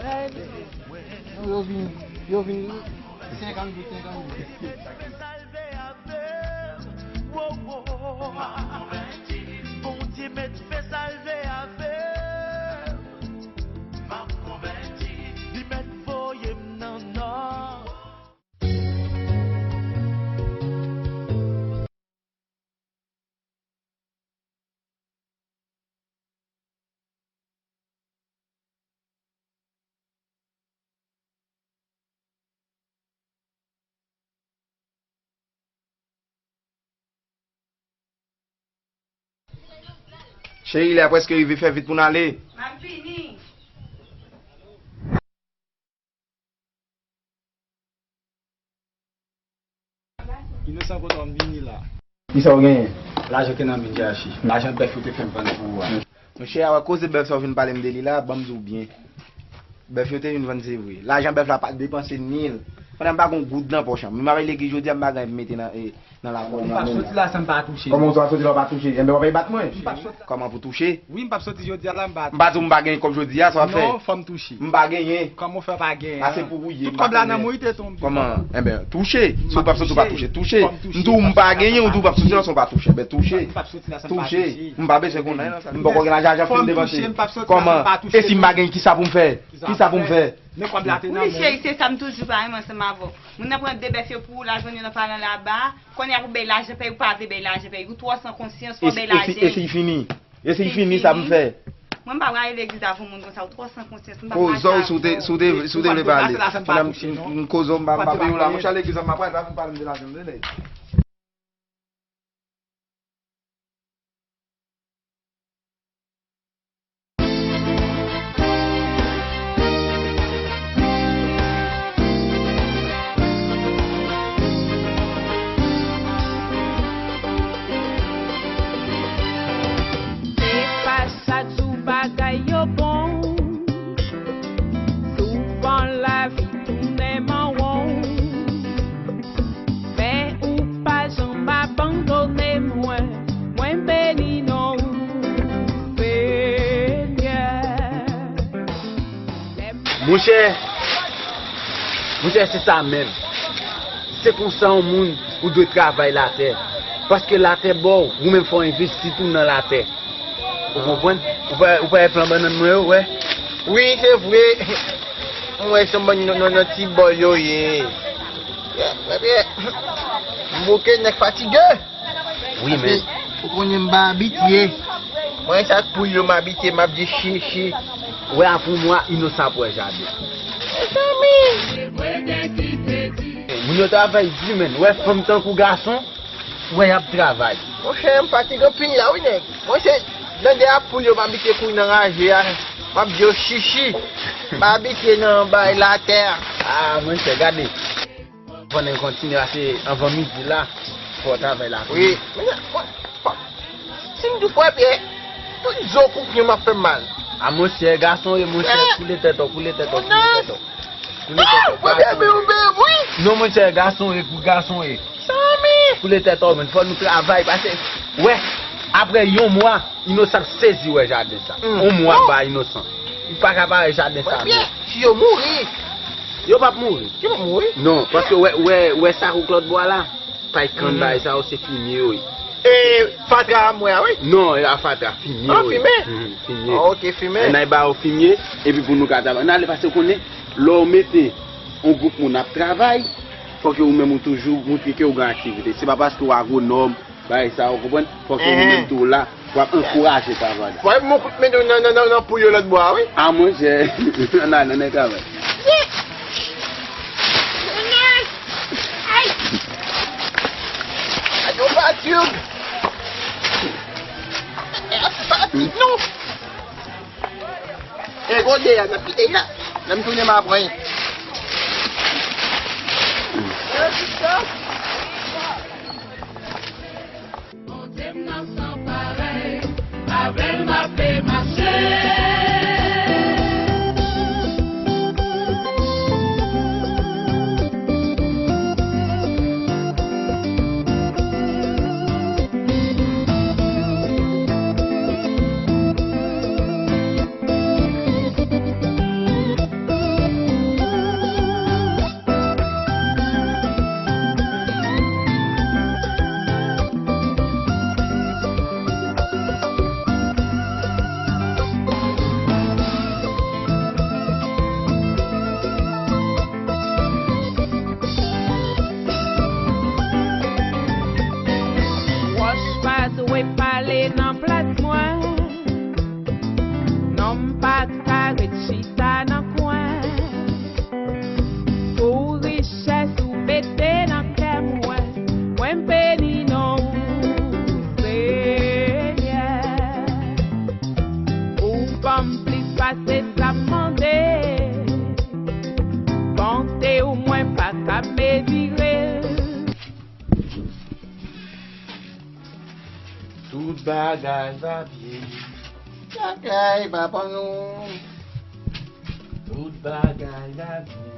Yo vin, yo vin senkant goud, senkant goud. Bondye mèt fè salve avè m. M ap konvèti, li mèt voye m nan nò. Cheri, lè a prèske rive, fè vit pou n ale. M ap vini. Inosan, kote w ap vini la? Kisa w genyen? Lajan te nan men Jachi. Lajan bèf yo te fè m vann pou ou a. Monchè, a wè koze bèf sa w vin pale m de li la, ban m di w byen. Bèf yo te vin vann, se vre. Lajan bèf la pa t depanse ni l. Pandan m pa gen yon goud nan pòch an. Menm avèk legliz jodi a, m pa gen anyen pou mete nan, e, nan lakòz. M p ap soti la san m pa touche. Kòman w soti la w pa touche? Enben, w ap bat mwen. M p ap soti la. Kòman pou touche? Wi, m p ap soti jodi a la, m pa. M pa di w m pa gen kòb jodi a, sa w ap fè? Non, fò m touche. M pa genyen. Kòman w fè pa genyen? A, se pou ou ye, m pa konnen. Tout kòb la nan men w te tonbe. Kòman? Enben, touche. Si w p ap soti, w pa touche. Touche. M touche. Fò m touche. M di w m pa genyen, ou di w p ap soti la san w pa touche. Enben, touche. M p ap soti la san m pa touche. Touche. M pa bezwen konnen. M poko gen lajan, lajan fin depanse. Fò m touche, m p ap soti la san m pa touche. Kòman? E si m pa gen, kisa pou m fè? Kisa pou m fè? Men kòb la te nan men w. Wi, cheri, se sa m toujou pa renmen ansanm avè w. Moun nan pran de bèf yo pou ou, l al jwenn yo nan paran laba. Kounye a pou bay lajan pèy, ou pa vle bay lajan pèy. Ou twò san konsyans, fò bay lajan. E si, e si, e si l fini? E si l fini, sa m fè? Mwen, m pa prale legliz avè yon moun konsa, ou twò san konsyans, m pa prale sa avè w. Koze w, si w te, si w te, si w te vle pale. Pandan m, m, m koze w, m pa, m pa peye w la. Monchè, legliz la, m pa pral, pa vin pale m de lajan, m tande. Se pa sa di w bagay yo bon. Souvan lavi tounen mawon. Men ou pa janm abandone mwen. Mwen beni non w, Senyè. Monchè, monchè, se sa menm. Se konsa yon moun ou dwe travay latè. Paske latè ba w, ou menm fò w envesti tou nan latè. Ou konprann? Ou pa, ou pa wè plan bannann mwen yo, wè? Wi, se vre. Mwen se yon bann nan, nan, nan ti bòl yo ye. M bouke, nèg fatige. Wi, men. Ou konnen m pa abitye. Mwen, sa k pou yo m abitye, m ap di chi, chi. Wè, a pou mwa, inosan ap wè jaden. Mezanmi! Moun yo travay di, men. Wè, fanm tankou gason, wè, y ap travay. Monchè, m fatige anpil la, wi, nèg. Mwen, se Tande a poul yo, m abitye kouri nan raje a. M ap di yo chichi. M abitye nan bay latè a. Ah, monchè, gade. Pandan n kontinye, pase anvan midi la, fò travay la. Wi. Men, men, men, si m di frè Pyè, tout zo koupyon m ap fè m mal. Ah, monchè, gason, e monchè, koule tèt ou, koule tèt ou, koule tèt ou. Koule tèt ou, gason. Frè Pyè, men ou byen, wi. Non, monchè, gason, e pou gason, e. Koule tèt ou, men fò nou travay, pase, wè, apre yon mwa, Inosan sezi wè jaden sa. Yon mwa ba Inosan. Li pa ka pa wè jaden sa, non. Si yo mouri. Yo p ap mouri. Yo p ap mouri? Non, paske wè, wè, wè sa kou klòt bwa la. Pay kann bagay sa yo, se fimye yo ye. E fatra a m wè a, wi. Non, e a fatra, fimye yo ye. Fimen? Mhm, fimye. Ah, ok, fimen. Ann al ba yo fimye, epi pou nou ka travay. Ann ale, pase konnen, lè w mete yon gwoup moun ap travay, fòk ou menm ou toujou montre ke ou gen aktivite. Se pa paske w agwonòm, bagay sa, ou konprann? Fòk ou menm tou la, w ap ankouraje travay la. Wè, m kout men nan, nan, nan, nan pou yo lòt bò a, wi. A, monchè, ann al, ann al travay. Ay! Ay, yo fatig! Fatig, non! E gode a, n ap kite la. Lè m tounen, m a pran. Bondye m nan san parèy, avè l m ape mache. Wòch pa dwe pale nan plas mwen. Nonm pa ka ret chita nan kwen. Pou richès ou mete nan kè mwen, mwen beni non w, Senyè. Ou ban m plis pase sa m mande. Bonte w mwen pa ka mezire. Tout bagay va byen. Lakay papa nou. Tout bagay va byen.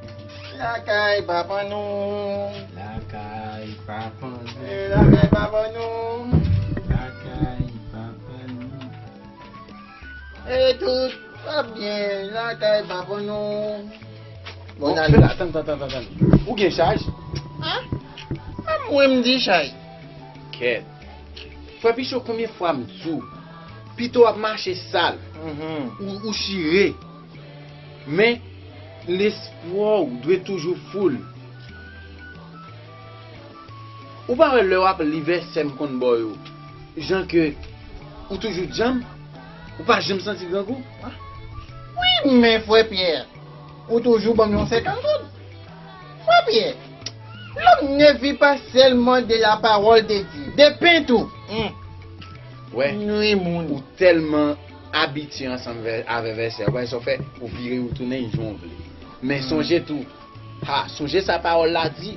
Lakay papa nou. Lakay papa nou. E lakay papa nou. Lakay papa nou. E tout va byen lakay papa nou. Bon, bon, ale. Tann, tann, tann, tann, tann. Ou gen chaj? An? Menm mwen m di chay. Kèt. Frè Pichon, konbyen fwa m di w, pito w ap mache sal, ou, ou chire, men lespri w dwe toujou full. Ou pa wè lè w ap li vèsè m konn ba w yo, jan ke ou toujou djanm, ou pa janm santi grangou? Wi, men frè Pyè, ou toujou ban m yon senkant goud. Frè Pyè, l'homme ne vit pas seulement de la parole de Dieu, de pen tou. Wè, nwi moun. Ou tèlman abitye ansanm vè, avè vèsè, ou pa sa w fè, ou vire ou tounen yon jan w vle. Men sonje tou, ha, sonje sa pawòl la di,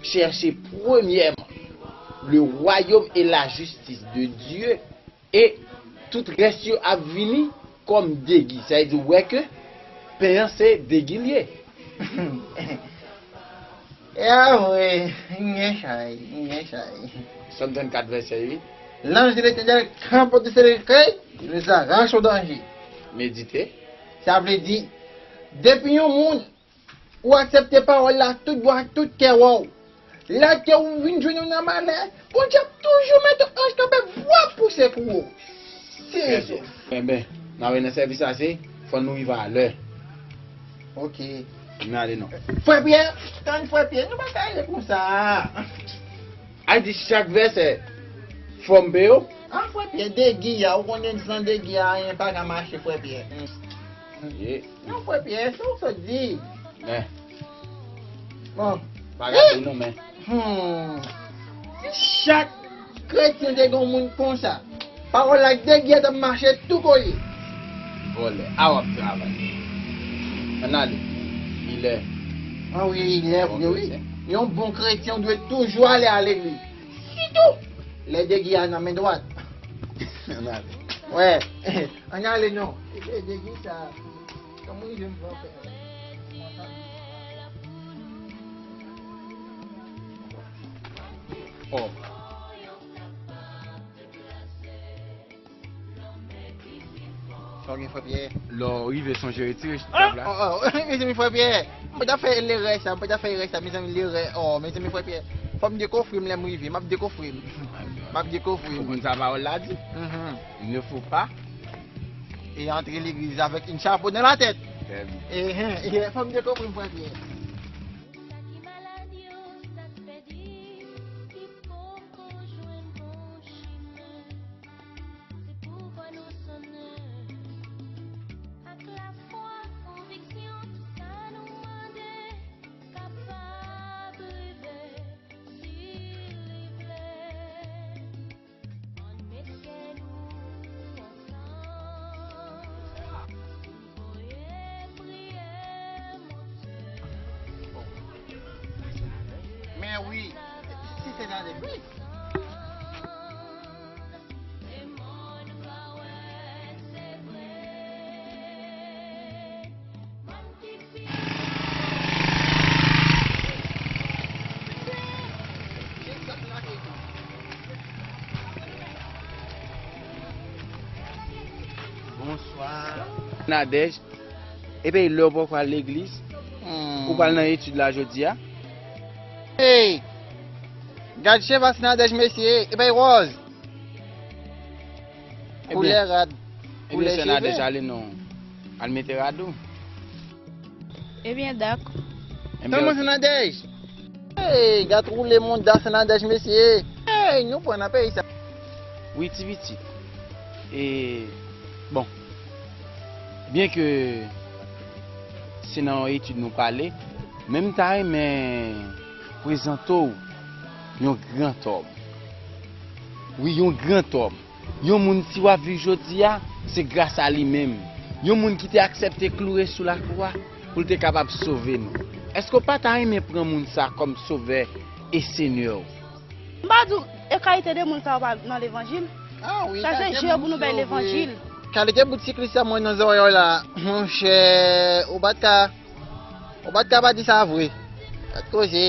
cherchez premièrement le royaume et la justice de Dieu, e tout rès yo ap vini kòm degi. Sa vle di, ou wè ke pen an se degi l ye. E a vre, m gen chay, m gen chay. Sòm trannkat vèsè uit. L'ange de l'Éternel campe au-dessus de l'écueil, il nous arrache au danger. Medite. Sa vle di, depi yon moun ou aksepte pawòl la tout bwa, tout kè w, lè ke ou vin jwenn ou nan malè, Bondye ap toujou mete yon anj kanpe vwa pou sekou w. Serye. Trè byen. Enben, n a wè nan sèvis la, se fò nou rive alè. Ok. N ale non. Frè Pyè, tann frè Pyè, nou pa ka ale konsa. Ay di chak vèsè, fò m peye w? An frè Pyè, degi a, ou konnen san degi a, anyen pa ka mache frè Pyè. Ye. Non, frè Pyè, sa w sot di. Men. Bon. Pa gade non, men. Hmm. Si chak kretyen te gen yon moun konsa, Pawòl la ak degi a t ap mache tou kole. Vòlè, a w ap travay. Ann ale. Li lè. A wi, li lè vre, wi. Yon bon kretyen dwe toujou ale a legliz. Sitou lè degi a nan men dwat. Ann ale. Wè, ann ale non. Lè degi sa. Kòman li jwenn pran fè? Oh. Sa w gen, frè Pyè? Lè w rive, sonje retire tab la. Oh, oh, mezanmi, frè Pyè, m pa ta fè erè sa, m pa ta fè erè sa, mezanmi, erè, oh, mezanmi, frè Pyè, fò m dekofre m lè m rive, m ap dekofre m. M ap dekofre m. Ou konn sa pawòl la di? Mhm. Il ne faut pas. E antre legliz avèk yon chapo nan latèt. Trè byen. Ehe, ehe, fò m dekofre m, frè Pyè. Sa ki malad yo, sa k pèdi, ki poko jwenn bon chimen. Se poukwa nou sonnen ak lafwa, konviksyon, tout sa nou mande kapab rive si li vle. Ann met kè nou ansanm, voye priyè monte. Men wi, si se gade, wi. Bonswa. Nadège, epi lè w poko al legliz, hmm, ou pral nan etid la jodi a? Hey! Gad cheva Nadège, mesye, epi Rose. Koulè rad, koulè cheve. Ebyen, sè Nadège, ale non. Al mete rad ou. Ebyen, dak. Ebyen, sèlman ok. Sè Nadège. Hey, gad woule mouda sè Nadège, mesye. Hey, nou pran nan peyi sa. Wi, ti pitit. E, bon. Byen ke se nan yon etid nou prale, men m ta renmen prezante w yon gran òm. Wi, yon gran òm. Yon moun, si w ap viv jodi a, se gras a li menm. Yon moun ki te aksepte kloure sou lakwa pou l te kapab sove nou. Èske w pa ta renmen pran moun sa kòm Sovè e Senyè w? M pa di w, e kalite de moun sa yo pa nan levanjil? Ah wi, sa se je pou nou bay levanjil. Kalite bout siklis sa mwen nan zòrèy la, monchè, ou pa t ka, ou pa t ka pa di sa vre. Gad koze.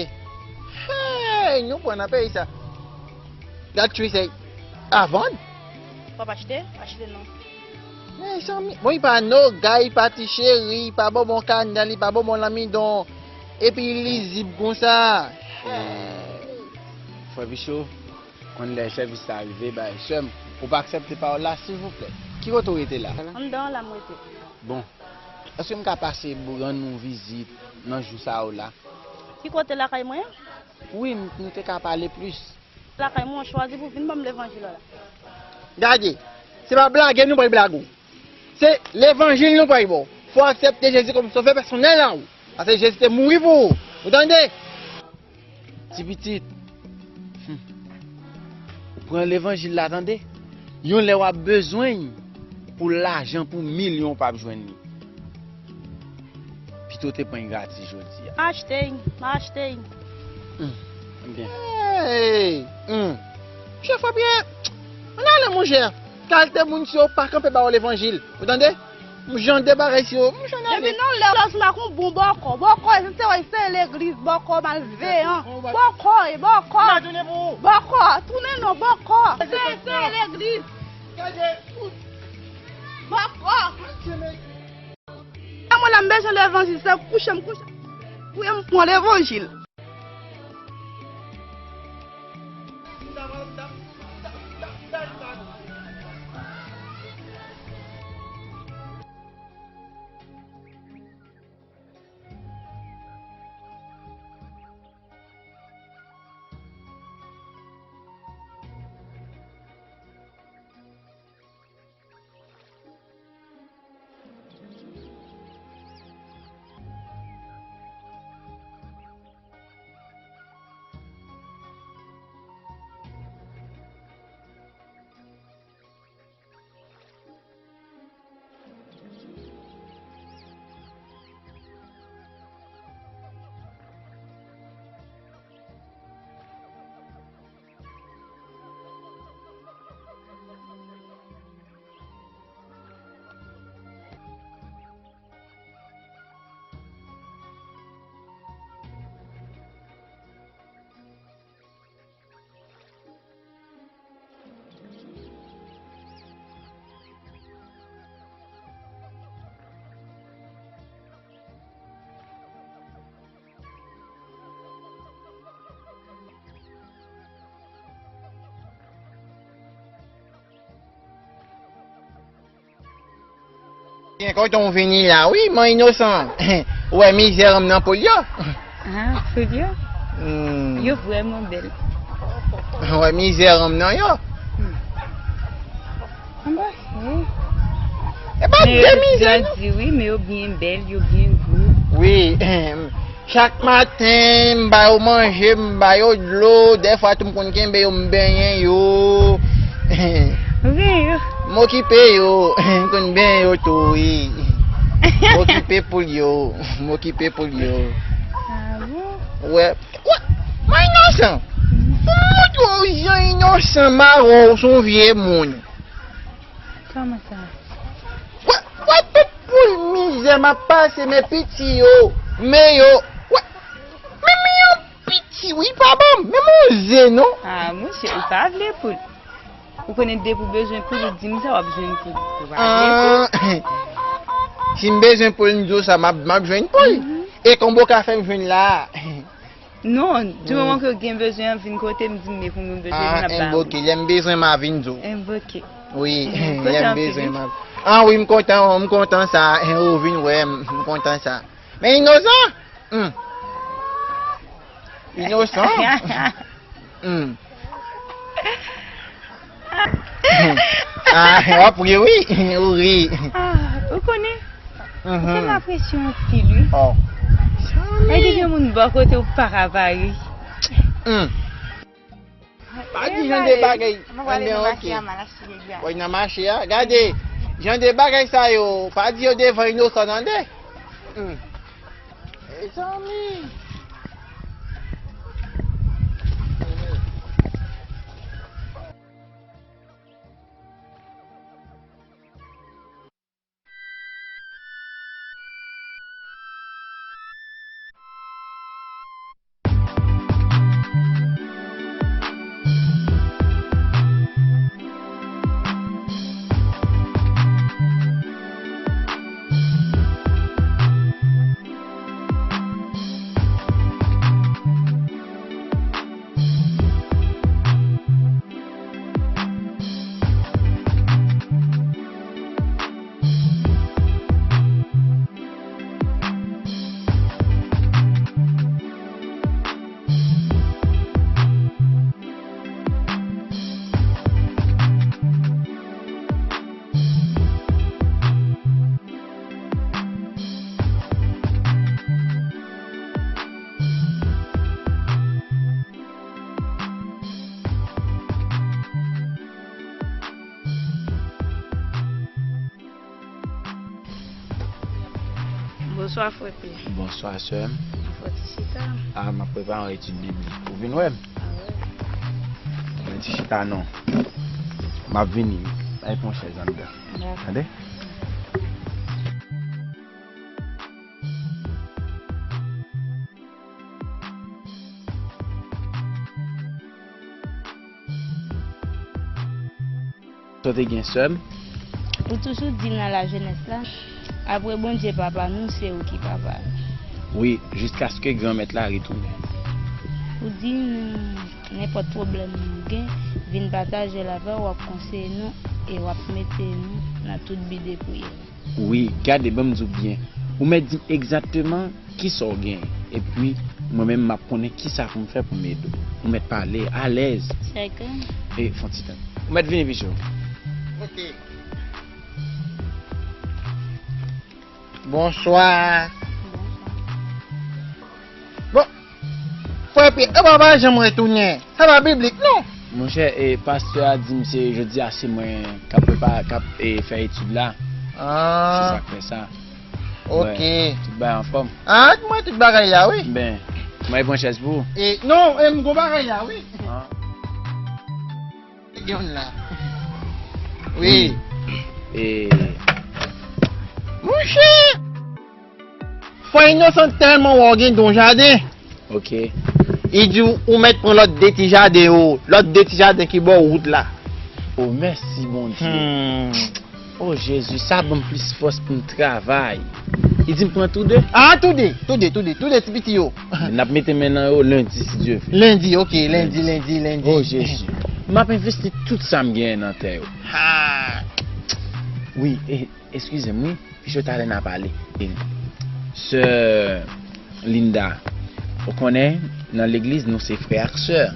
Hey, nou pran nan peyi sa. Gad chwi se a vann. W ap achte? Achte non. Mezanmi, bon, li pa noga, li pa ti cheri, li pa bonbon kanèl, li pa bonbon lanmidon. Epi li lizib konsa. Frè Picho, konn lè sèvis la rive, bay sè m. Ou pa aksepte pawòl la, silvouplè. Ki kote w rete la? Anndan an la m rete. Bon. Èske m ka pase rann ou vizit nan jou sa yo la? Ki kote lakay mwen? Wi, m, nou te ka pale plis. Lakay mwen, w chwazi pou vin ban m levanjil la. Gade, se pa blage nou pral blage w. Se levanjil nou pral ba w. Fò w aksepte Jezi kòm sovè pèsonèl an ou. Paske Jezi te mouri pou ou. Ou tande? Ti pitit. Hmm. Pran levanjil la, tande. Yon lè w ap bezwen l pou lajan, pou milyon, w p ap jwenn li. Pito w te pran l gratis jodi a. M achte l, m achte l. Hmm. Ebyen. Hey! Hmm. Monchè, frè Pyè, ann ale, monchè. Kalite moun sa yo pa kanpe ba w levanjil. Ou tande? M jan de bagay sa yo. M jan ale. Depi nan lè w la sou la kon bon bòkò. Bòkò, se, se, se legliz, bòkò malveyan. Bòkò, e bòkò. Bòkò, tounen non, bòkò. Se, se legliz. Bòkò. E mwen la, m bezwen levanjil, se kouche m kouche. Pou m pran levanjil. Byen kontan w vini la, wi, man Inosan. Ou wè mizè ranm nan poul yo? Ah, poul yo? Hmm. Yo vrèman bèl. Ou wè mizè ranm nan yo? Hmm. Anba, wi. E pa de mizè, non. Yo grandi, wi, men yo byen bèl, yo byen gwo. Wi, chak maten, m ba yo manje, m ba yo dlo, dèfwa tou m konn kenbe yo, m benyen yo. Ou gen yo? M okipe yo, m konn benyen yo tou, wi. M okipe poul yo, m okipe poul yo. Ah bon? Wè, wè, mwen inosan. Pou mwen tou, jan inosan, mawon, ou se yon vye moun. Kòman sa? Wè, wè tout poul mizè m ap pase, men piti yo, men yo, wè, men, men yon piti, wi, pa ban m, men m on ze, non. Ah, monchè, ou pa vle poul. Ou konnen depi w bezwen poul, ou di m sa, w ap jwenn poul. Ou pa vle poul. Ah, si m bezwen poul, m di w sa, m ap, m ap jwenn poul. Mhm. E konbo ka fè m jwenn la. Non, di moman ke w gen bezwen an, vin kote m, di m, "Mwen, pou mwen bezwen, m ap ba ou." Ah, enboke, lè m bezwen, m a vin di w. Enboke. Wi, lè m bezwen, m a. Ah, wi, m kontan, m kontan sa, en, ou vin wè m, m kontan sa. Men inosan? Hmm. Inosan? Hmm. Ah, w ap ri, wi. Ou ri. Ah, ou konnen? Mhm. Ou fè m apresye anpil, wi. Oh. Ay, gen moun bò kote ou pa ka pa ri. Hmm. Pa di jan de bagay. Mwen prale nan mache a, m al achte degre a. Woy, nan mache a. Gade, jan de bagay sa yo, pa di yo devan inosan, tande. Hmm. Mezanmi. Bonswa, frè P. Bonswa, sè m. Fò ti chita. A, m ap prepare yon etid biblik. Ou vin wè m? A, wi. Mwen ti chita non. M ap vini. Al pran chèz anndan. Dakò. Tande? Sa w te gen, sè m? Ou toujou di l nan lajenès la, apre Bondye papa nou, se ou ki papa nou. Wi, jiskaske Granmèt la retounen. Ou di nou, nenpòt pwoblèm nou gen, vin pataje l avè w, w ap konseye nou e w ap mete nou nan tout bi de priyè. Wi, gade, ban m di w byen. Ou mèt di m egzakteman kisa w genyen. Epi, mwen menm, m ap konnen kisa pou m fè pou m ede w. Ou mèt pale, alèz. Sèke. E, fè yon ti tan. Ou mèt vini, pitit. Ok. Bonswa. Bonswa. Bon, frè Pyè, e papa janm retounen. Sa pa biblik, non. Monchè, e pastè a di m se jodi a se mwen k ap prepa-, k ap, e, fè etid la. Ah. Se sa k fè sa. Ok. Wè, tout bagay anfòm. Ah, mwen tout bagay la, wi. Ben, mwen pran chèz pou ou. E, non, e, m gon bagay la, wi. Ah. Youn la. Wi. Wi. E. Monchè! Frè Inosan tèlman wè w gen don jaden. Ok. Li di w, ou mèt pran lòt de ti jaden yo, lòt de ti jaden ki bò wout la. O, mèsi, Bondye. Hmm. O, Jezi, sa ban m plis fòs pou m travay. Li di m pran tou de? Ah, tou de, tou de, tou de, tou de ti piti yo. N ap mete men nan yo lendi, si Dye vle. Lendi, ok, lendi, lendi, lendi. O, Jezi. M ap envesti tout sa m genyen nan tè yo. Ha! Wi, e, eskize m, wi. Jodi talè n a pale. Sè Linda, ou konnen, nan legliz, nou se frè ak sè.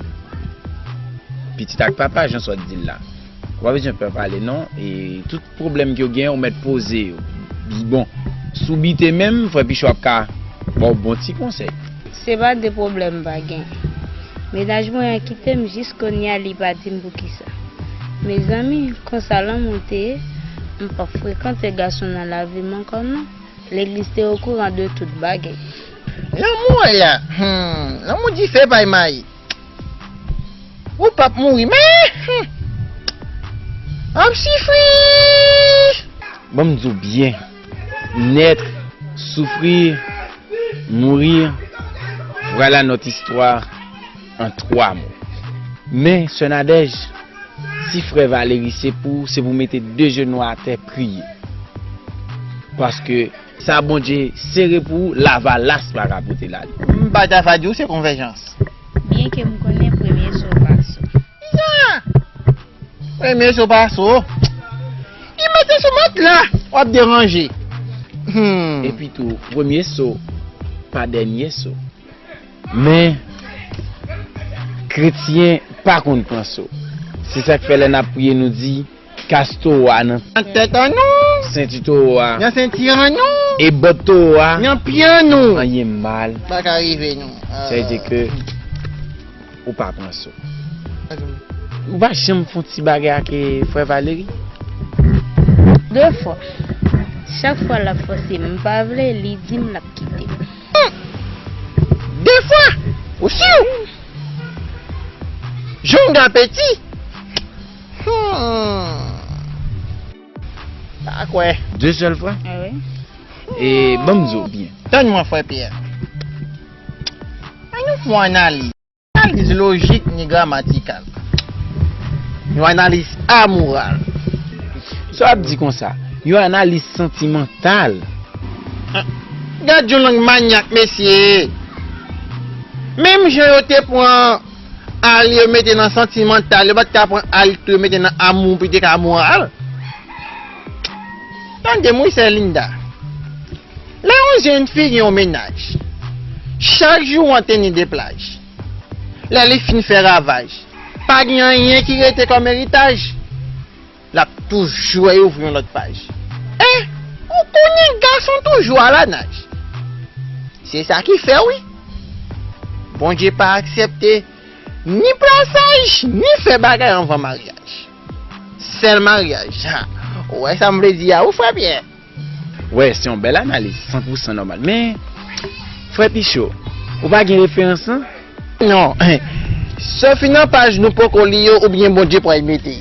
Pitit ak papa, jan sot di l la. Ou pa bezwen pè pale, non. E tout pwoblèm ke w gen, ou mèt poze yo. Bon, si w bite menm, frè Pichon ap ka ba w bon ti konsèy. Se pa de pwoblèm m pa gen. Mennaj mwen an kite m jis kounye a, li pa di m poukisa. Mezanmi, konsa lanmou te ye, m p ap frekante gason nan lavi m ankò non. Legliz te okouran de tout bagay. Lanmou an la, hmm, lanmou dife pay mayi. Ou p ap mouri, men, hmm, ap sifri. Ban m di w byen, naître, souffrir, mourir, voilà notre histoire en trois mots. Men, sè Nadège, si frè Valéry se pou ou, se pou w mete de jenou atè, priye. Paske sa Bondye sere pou ou, lavalas pa ka pote l ale. M pa ta va di w se konvèjans. Byenke m konnen premye so pa so. Kisa? Premye so pa so. Li mete sou matla, w ap deranje. Hmm. Epi tou, premye so pa dènye so. Men, kretyen pa konn pran so. Se sa k fè lè n ap priye, nou di, kas towo a nan Nan tèt an nou. Senti towo a. Nan senti an nou. E bòt towo a. Nan pye an nou. Anyen mal. Pa ka rive nou. Sa vle di ke ou pa pran so. Ou pa janm fè yon ti bagay ak, eh, frè Valéry? De fwa. Chak fwa l ap fòse m, m pa vle, li di m l ap kite m. Hmm. De fwa? Ou si? Jong apeti? Hmm. Pa kwè. De sèl fwa? Ah wi. E ban m di w byen. Tann mwen, frè Pierre. Ann nou fè yon analiz. Analiz lojik ni gramatikal. Yon analiz amoral. Sa w ap di konsa? Yon analiz santimantal. Gad yon lang manyak, mesye. Menm jan yo te pran al yo mete nan santimantal, yo pa t ka pran al tou yo mete nan amou pou te ka moral. Tande m wi, sè Linda. Lè yon jèn fi gen yon mennaj, chak jou w anteni de plaj. Lè li fin fè ravaj, pa gen anyen ki rete kòm eritaj. L ap toujou ouvri yon lòt paj. E, ou konnen gason toujou alanaj. Se sa ki fè, wi, Bondye pa aksepte ni plasaj, ni fè bagay anvan maryaj. Sèl maryaj. Ha. Ou wè sa m vle di a, wi, frè Pyè? Wè, se yon bèl analiz, san pou san nòmal. Men, frè Pichon, ou pa gen referans lan? Non. Sòfi nan paj nou poko li yo oubyen Bondye pral mete.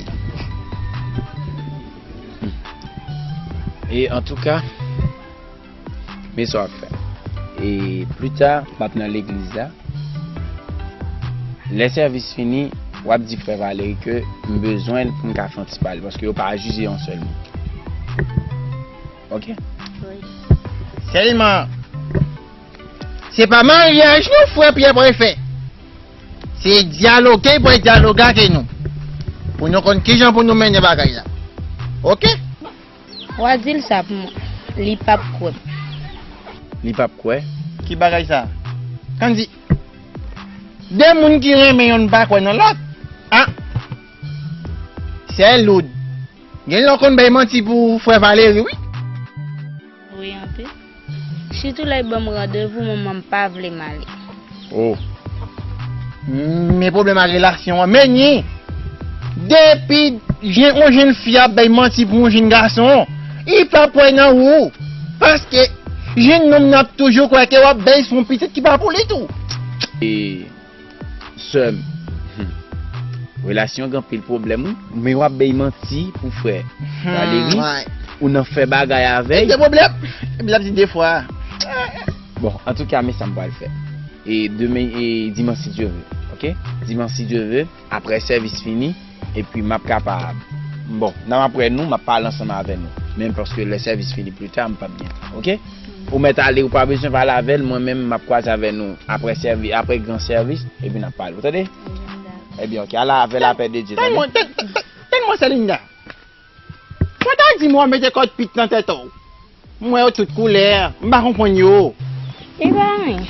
E antouka, men sa w ap fè. E pli ta, m ap nan legliz la. Lè sèvis fini, w ap di frè Valéry ke m bezwen l pou m ka fè yon ti pale, paske yo pa jije yon sèl moun. Ok? Wi. Sèlman, se pa maryaj non frè Pyè pral fè. Se dyaloge l pral dyaloge ak nou. Pou nou konn kijan pou nou mennen bagay la. Ok? W a di l sa pou mwen. Li p ap kwè m. Li p ap kwè? Ki bagay sa? Kandi, de moun ki renmen yonn pa kwè nan lòt. A! Sè Loud. Gen lè w konn bay manti pou frè Valéry, wi. Wi, anpil. Sitou lè l ban m randevou, manman m pa vle m ale. Oh. Men pwoblèm ak relasyon an. Men ni, depi jen, yon jèn fi ap bay manti pou yon jèn gason, li p ap kwè nan ou. Paske jèn nonm nan ap toujou kwè ke w ap bay sou yon pitit ki pa pou li tou. E Sè m, hmm, relasyon gen anpil pwoblèm, wi. Men w ap bay manti pou frè Valéry, ou nan fè bagay avè l. Gen pwoblèm. Epi l ap di de fwa. Bon, antouka, men sa m pral fè. E demen, e dimanch, si Dye vle, ok? Dimanch, si Dye vle, apre sèvis fini, epi m ap kapab, bon, nan m ap wè nou, m ap pale ansanm avè nou. Men paske lè sèvis fini pli ta, m p ap gen tan, ok? Ou mèt ale, ou pa bezwen pale avè l, mwen menm, m ap kwaze avè nou apre sèvi, apre gran sèvis, epi n ap pale, ou tande? Ebyen, ok, ala avè lapè de Dye, tande? Tann mwen, tann, tann, tann mwen, Selinda. Fò w ta di m w ap mete kòd pit nan tèt ou. M wè yo tout koulè, m pa konprann yo. E pa anyen.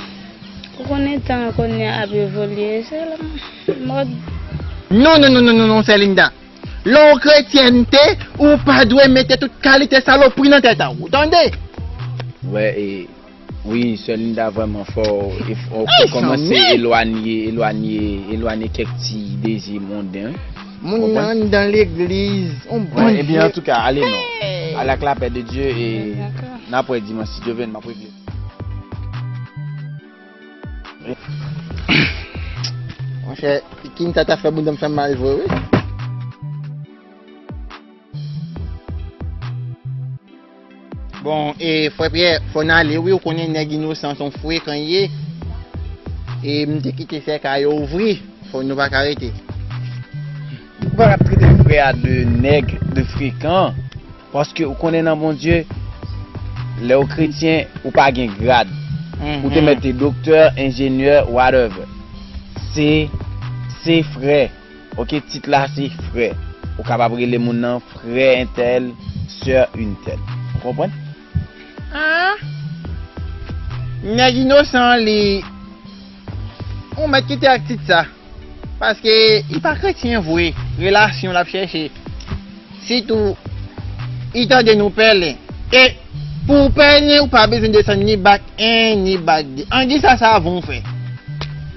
Ou konnen tan an kounye a ap evolye, se la mòd. Non, non, non, non, non, non, Sè Linda. Lè w kretyente, ou pa dwe mete tout kalite salopri nan tèt a w, ou tande? Wè, e, wi, Sè Linda vrèman fò, e, fò, fò kòmanse elwanye, elwanye, elwanye kèk ti dezi monden. Moun nan anndan legliz, on bann ebyen, antouka, ale non. Hey! Ale ak lapè de Dye e n ap wè dimanch, si Dye vle, m ap regle. Monchè, Kinsa ta fè bouda m fè mal vre, wi. Bon, e, frè Pyè, fò n ale, wi, ou konnen nèg inosan se yon frekan ye. E m te kite sèkay yo ouvri, fò nou pa ka rete. Ou pa ka trete frè a de nèg, de frekan, paske ou konnen nan Bondye, lè ou kretyen, ou pa gen grad. Ou te mèt te doktè, enjenyè, whatever. Se, se frè. Ok, tit la se frè. Ou kapab rele moun nan frè entèl, sè entèl. Ou konprann? Ah! Nèg inosan an, li, ou mèt kite ak tit sa. Paske li pa kretyen vre. Relasyon l ap chèche. Sitou, li tande nou pèlen. E pou w pèlen, ou pa bezwen desann ni bak en, ni bak de. An ki sa sa vo w fè?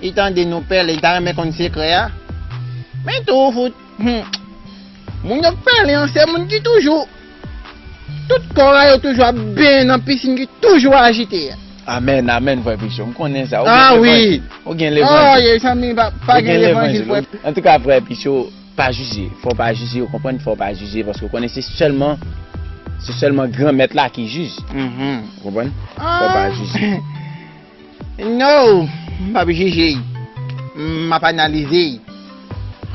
Li tande nou pèlen, li ta renmen konn sekrè a. Men tou, fout. Hmm. Moun yo k pèlen an, se moun ki toujou, tout kò a yo toujou ap benyen nan pisin ki toujou ajite a. Amèn, amèn, frè Pichon. M konnen sa. Ou gen levanjil. Ou gen levanjil. Oh, ye, zanmi, pa, pa gen levanjil, frè. Antouka, frè Pichon, pa jije. Fò w pa jije, ou konprann? Fò w pa jije, paske ou konnen se sèlman, se sèlman Granmèt la ki jij. Ou konprann? Fò w pa jije. No, m p ap jije l. M ap analize l.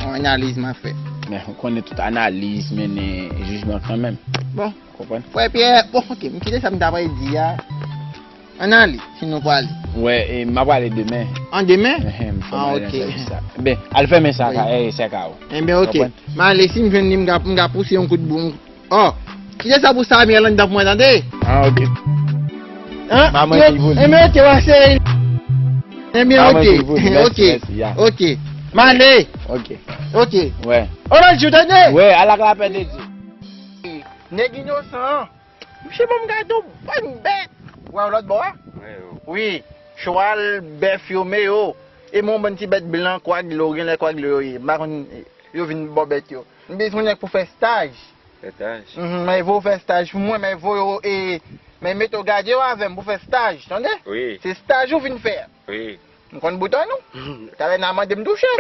Yon analiz m ap fè. Men, ou konnen tout analiz mennen jijman kanmenm. Bon. Ou konprann? Frè Pyè, bon, ok, m kite sa m ta pral di a. Ann ale, si nou prale. Wè, e, m ap prale demen. An, demen? Enhen, m fè m ale nan sèvis sa. Ben, al fèmen sa, ka, e, sèkay ou. Enben, ok. M ale, si m jwenn li, m ka, m ka pouse yon kout bou-, Oh, kite sa pou Samir anndan pou mwen, tande? Ah, ok. Hein? Maman ki pou li. Enben, ok, w a sere. Enben, ok. Ok. M ale. Ok. Ok. Wè. O lòt jou, tande? Wè, al ak lapè de Dye. Nèg inosan an. Misye ban m gade yon bann bèt. Wè, lòt bò a? Wi, chwal, bèf yo, men yo. E men yon bann ti bèt blan, kwa dlo, genlè kwa dlo yo ye. M pa konn, yo vin bò bèt yo. M bezwen nèg pou fè staj. Fè staj? Mhm, mwen voye w fè staj pou mwen, mwen voye w, e, mwen mete w gade yo avè m pou fè staj, tande? Wi. Se staj ou vin fè. Wi. M konn bouton nou. Talè n a mande m touche.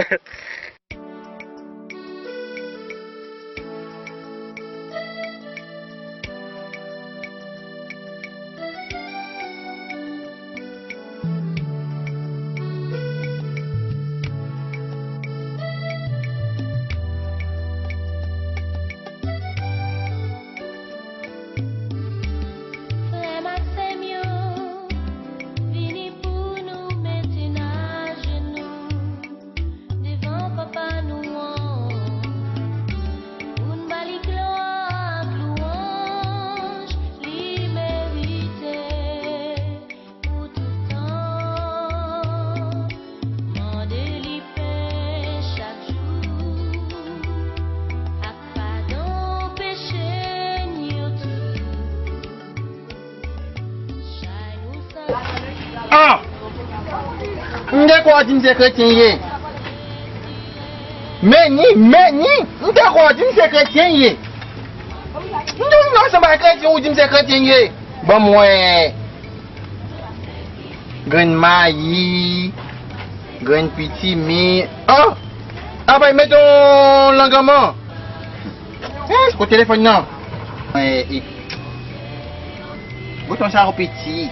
Frè m ak sè m yo, vini pou nou mete n ajenou devan Papa nou an, pou n ba li glwa ak lwanj li merite pou tout tan. Mande li pen chak jou ak padon peche n yo tou. Ah! M te kwè w di m se kretyen ye. Meni, meni, m te kwè w di m se kretyen ye. M te vin ansanm ak kretyen, ou di m se kretyen ye. Ban m wè. Grenn mayi, grenn pitimi. Oh! Apa y mete yon langanman? Eh, kot telefòn nan? Eh, eh. Bouton sa yo piti.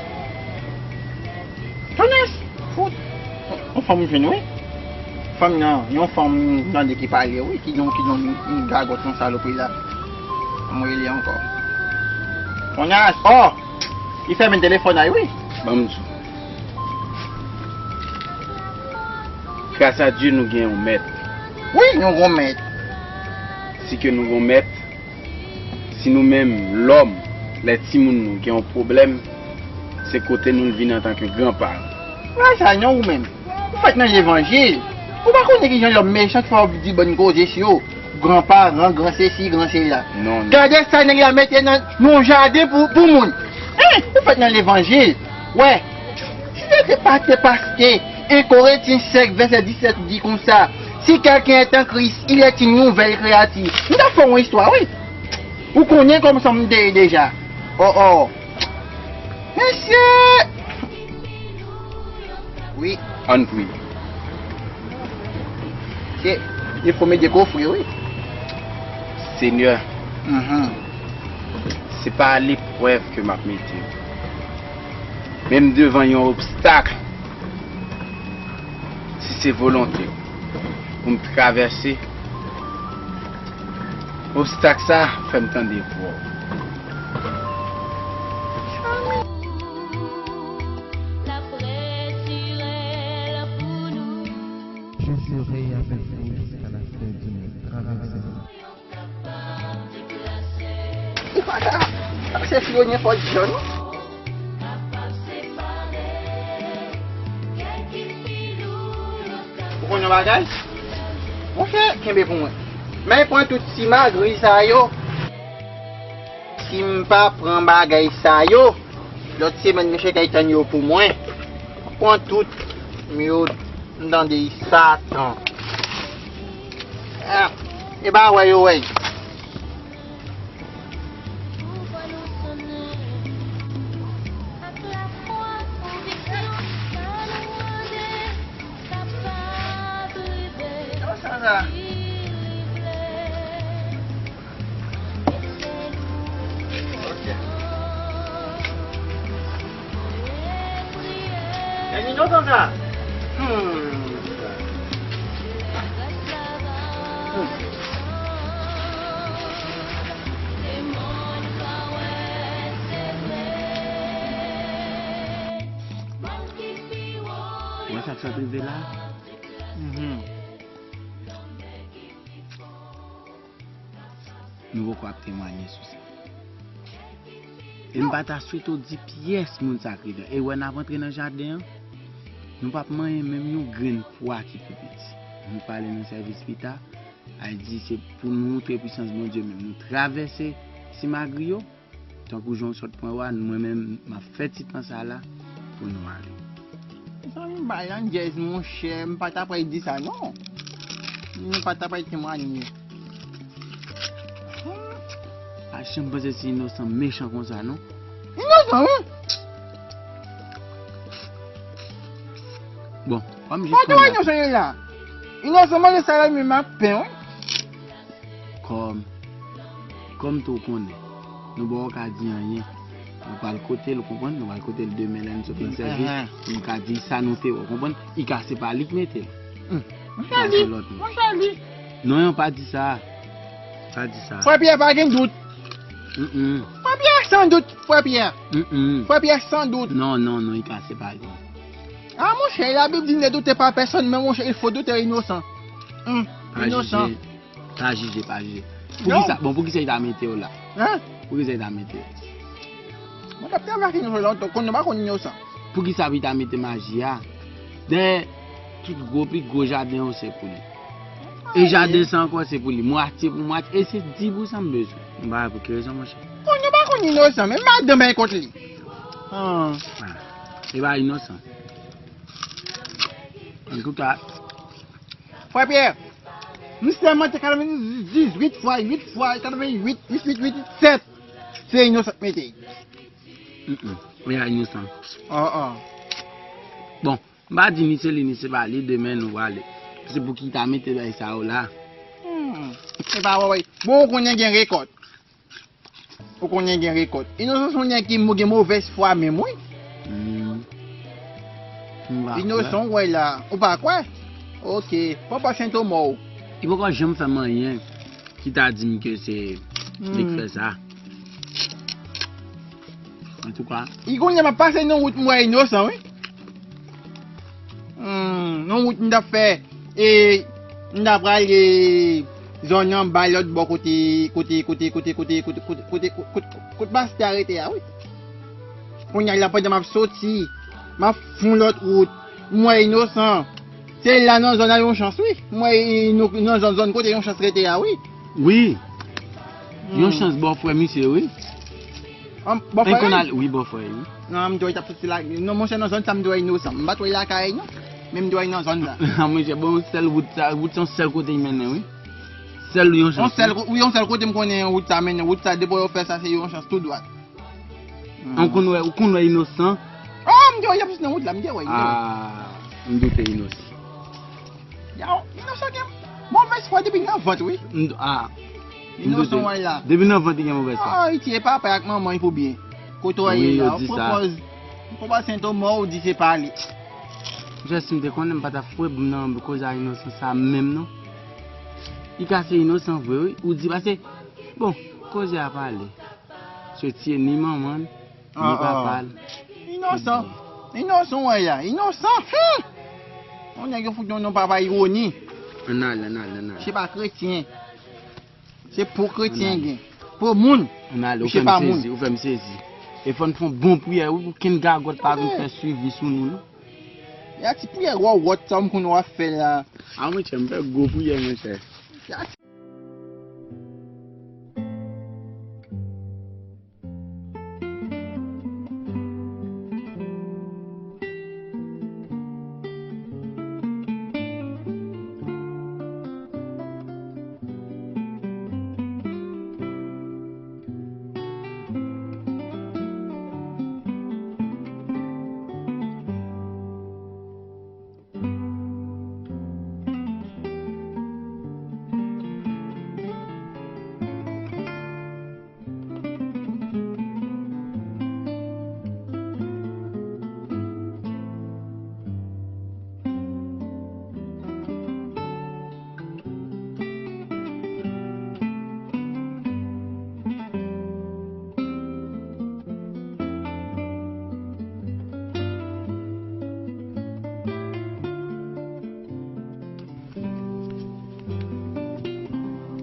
Tonès! Fout! Yon fanm m jwenn, wi. Fanm nan, yon fanm m tande ki pale, wi, ki gen, ki gen yon gagòt, yon salopri la. M rele ankò. Tonès! Oh! Li fèmen telefòn la, wi. Ban m di w. Gras a Dye, nou gen yon mèt. Wi, nou gen yon mèt. Si ke nou gen yon mèt, si nou menm, lòm, Lè timoun nou gen yon pwoblèm, se kote nou l vin antanke granparan. Pa sa non ou menm. Ou fèt nan levanjil. Ou pa konnen kijan lòm mechan ki fè w di bòn koze sou yo. Granparan, gran sesi, gran sela. Non, non. Gade sa nèg la mete nan yon jaden pou, pou moun. Hein? Ou fèt nan levanjil. Wè. Si se te pa te paske en Korentyen senk vèsè disèt di konsa, si quelqu'un est en Christ, il est une nouvelle créature. M ta fè yon istwa, wi. Ou konnen kòman m te ye deja. Oh, oh. Mesye! Wi. Ann priye. Se, il faut me découvrir, wi. Senyè, Mhm. se pa leprèv ke m ap mete w. Menm devan yon obstak, si se volonte w pou m travèse obstak sa, fè m tande vwa w. Je serai avec vous jusqu'à la fin du monde. Traversez. Li pa ka. Sa se si yo nye fò di jan non. Ou konn yon bagay? Monchè, kenbe pou mwen. Men pran tout simagri sa yo. Si m pa pran bagay sa yo, lòt semèn mesye kay tann yo pou mwen. Pran tout, m yo, m tande satan. Ah, e pa wè yo wè. Sa, sa. Ok. Nèg inosan sa. Hmm. Hmm. Wè sa k sot rive la? Mhm. Nou poko ap temwanye sou sa. E m pa ta swete w di pyès moun sa k rive. E wè n ap antre nan jaden an, nou p ap manyen menm yon grenn pwa ki pi piti. Nou pale nan sèvis pita, a di se pou nou montre pisans Bondye menm. Nou travèse simagri yo, tankou jan w sot pran yo a, mwen menm, m ap fè ti tan sa la pou nou ale. Mezanmi, balandjèz, monchè, m pa ta pral di sa, non. M pa ta pral temwanye. Hmm. Pa janm panse se inosan mechan konsa, non. Inosan, wi. Bon, kòm jis kounye a. Inosan, manje sa la, men m ap pen, wi. Kòm, kòm tou w konnen, nou pa ka di anyen. Nou pral kote l, ou konprann? Nou pral kote l demen lè n sot nan sèvis. Enhen. Nou ka di sa nou te wè, ou konprann? I ka se pa li k mete l. Hmm. I ka se lòt moun. Monchè, li, monchè, li. Non, non, pa di sa. Pa di sa. Frè Pyè, pa gen dout. Mm-mm. Frè Pyè, san dout, frè Pyè. Mm-mm. Frè Pyè, san dout. Non, non, non, i ka se pa li. Ah, monchè, Labib di ne doutez pas personne, men monchè, il faut douter innocent. Hmm, pa inosan. Jije. Pa jije, pa jije. Non. Poukisa, bon, poukisa li ta mete w la? Hein? Poukisa li ta mete w? Mwen t ap travay ak inosan lontan, konn nou pa konn inosan. Poukisa li ta mete maji a? Dèyè tout gwo, pi gwo jaden yo se pou li. E jaden sa ankò se pou li. Mwatye pou mwatye. E se di pou san m bezwen. M pa wè pou ki rezon, monchè. Konn nou pa konn inosan, men madanm bay kont li. Ah. Ah. E pa inosan. Antouka, Frè Pyè, m sèmante katrevendizuit fwa uit fwa katrevennuit, uit uit uit sèt. Se inosan k mete. Mm-mm. Li pa inosan. Oh, oh. Bon, m pa di ni se li, ni se pa li, demen nou prale. Se pou ki ta mete bagay sa yo la. Hmm. Se pa wè, wè. Bon, ou konnen gen rekòt. Ou konnen gen rekòt. Inosan se yon nèg ki mo-, gen movèz fwa menm, wi. Hmm. M pa kwè. Inosan, w wè la. Ou pa kwè? Ok. Papa Sentoma w. Li poko janm fè m anyen ki ta di m ke se li k fè sa. Antouka. Li konnen m ap pase nan wout m wè Inosan, wi. Hmm, nan wout m t ap fè, e, m t ap prale, e, Zòn nan bay lòt bò kote, kote, kote, kote, kote, kote, kote, kote, kote, kote, kote pastè a rete a, wi. Kounye a la, pandan m ap soti, m ap fon lòt wout, m wè Inosan. Se la nan zòn nan yon chans, wi. M wè Ino-, nan zòn, zòn kote yon chans rete a, wi. Wi. Yon chans bòfrè misye, wi. An, bòfrè, wi. Wi, bòfrè, wi. Non, m dwe t ap soti la. Non, monchè, nan zòn sa, m dwe Inosan. M pa t wè lakay, non. Men m dwe nan zòn sa. An, monchè, bon, sèl wout sa, wout se yon sèl kote l mennen, wi. Sèl yon chans, wi. Yon sèl ko-, wi, yon sèl kote m konnen wout sa mennen. Wout sa, depi yo fè sa, se yon chans tou dwat. An, ou konn wè, ou konn wè Inosan? Ah, m te wè Inosan nan wout la, m te wè, m te wè. Ah, m doute Inosan. Yow, Inosan gen movèz fwa depi nan vant, wi. M, ah, m doute. Inosan, wè la. Depi nan vant, li gen movèz fwa. Ah, li tiye papa ak manman li pou byen. Kote w ye la, ou pran pòz, ou pran pòz Sentoma, ou di se pa li. Jès, si m te konnen, m pa t ap fwe bouch nan koze a Inosan sa menm, non. Li ka se Inosan vre, wi. Ou di, pase, bon, koze a pale. Misye tiye ni manman l, ni papa l. Inosan. Inosan, wè ya. Inosan. Hum! Yon nèg yo fout yon non papa ironi. Ann ale, ann ale, ann ale. Se pa kretyen. Se po kretyen gen. Po moun. Ann ale, ou fè m sezi, ou fè m sezi. E fò n fè yon bon priyè, wi, pou kenn gagòt pa vin fè swivi sou nou, non. Ya ti priyè wòwòt sa, m konn w ap fè la. A, monchè, m fè gwo priyè, monchè. Ya ti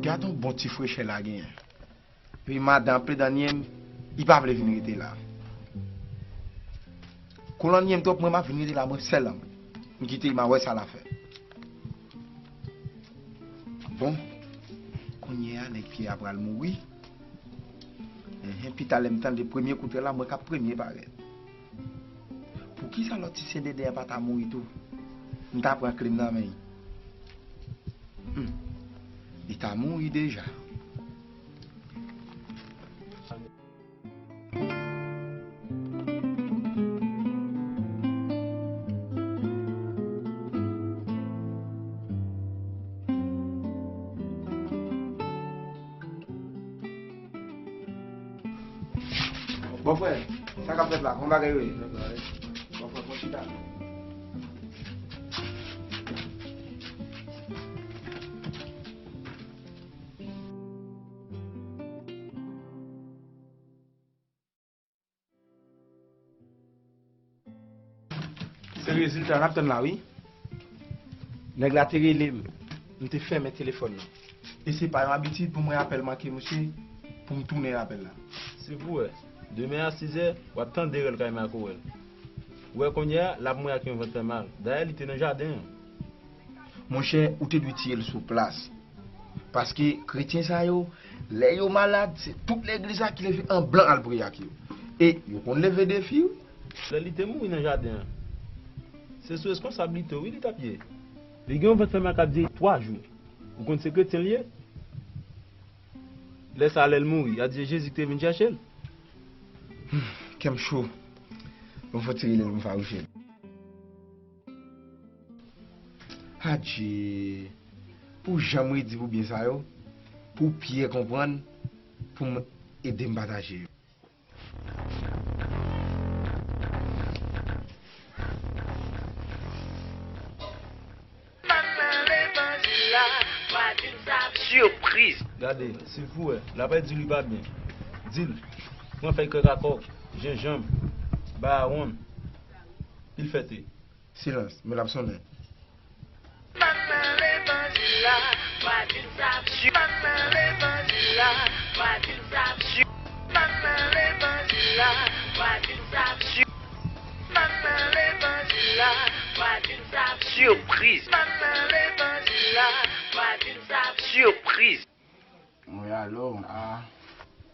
Gad on bon ti frechè la genyen. Epi madan ap pledan nye m, li pa vle vin rete la. Kolon nye m twòp, mwen m ap vin rete la, mwen sèl an mwen. M kite l, m a wè sa l a fè. Bon, kounye a, nèg pye a pral mouri. Enhen, pi talè m tande premye kout rèl la, mwen k ap premye parèt. Poukisa lòt ti sendenden an pa ta mouri tou? M ta pran kle m nan men l. Hmm. Li ta mouri deja. Bòfrè, sa k ap fèt la? Kòman bagay yo ye? Bòfrè, pran chita. Se rezilta n ap tann la, wi. Nèg la te rele m. M te fèmen telefòn nan. E se pa yon abitid pou mwen apèl manke misye, pou m tounen apèl la. Si pou wè, demen a sizè, w ap tande rèl kay Makowèl. Ou wè kounye a, l ap mouri ak yon vant fè mal. Dayè, li te nan jaden an. Monchè, ou te dwe tiye l sou plas. Paske kretyen sa yo, lè yo malad, se tout legliz la ki leve an blan al priye ak yo. E yo konn leve defi, wi. Lè li te mouri nan jaden an, se sou reskonsablite w, wi, li t ap ye. Li gen yon vant fè mal k ap dire twa jou. Ou konn se kretyen l ye? Lè sa a, lè l mouri, y a di se Jezi ki te vin chèche l. Kè m cho. Bon, fò ti rele l pou m fawouche l. Adje, pou jan m redi pou byen sa yo, pou Pyè konprann, pou m ede m pataje yo. Sipriz! Gade, si l pou wè, l ap di li pa byen. Di l, pran fèy krèk a kòk, jenjanm, bay awonn, pil fète. Silans, men l ap sonnen. Bann nan levanjil la, w a di m sa Surprise. Surprise. Wi, alo. Ah.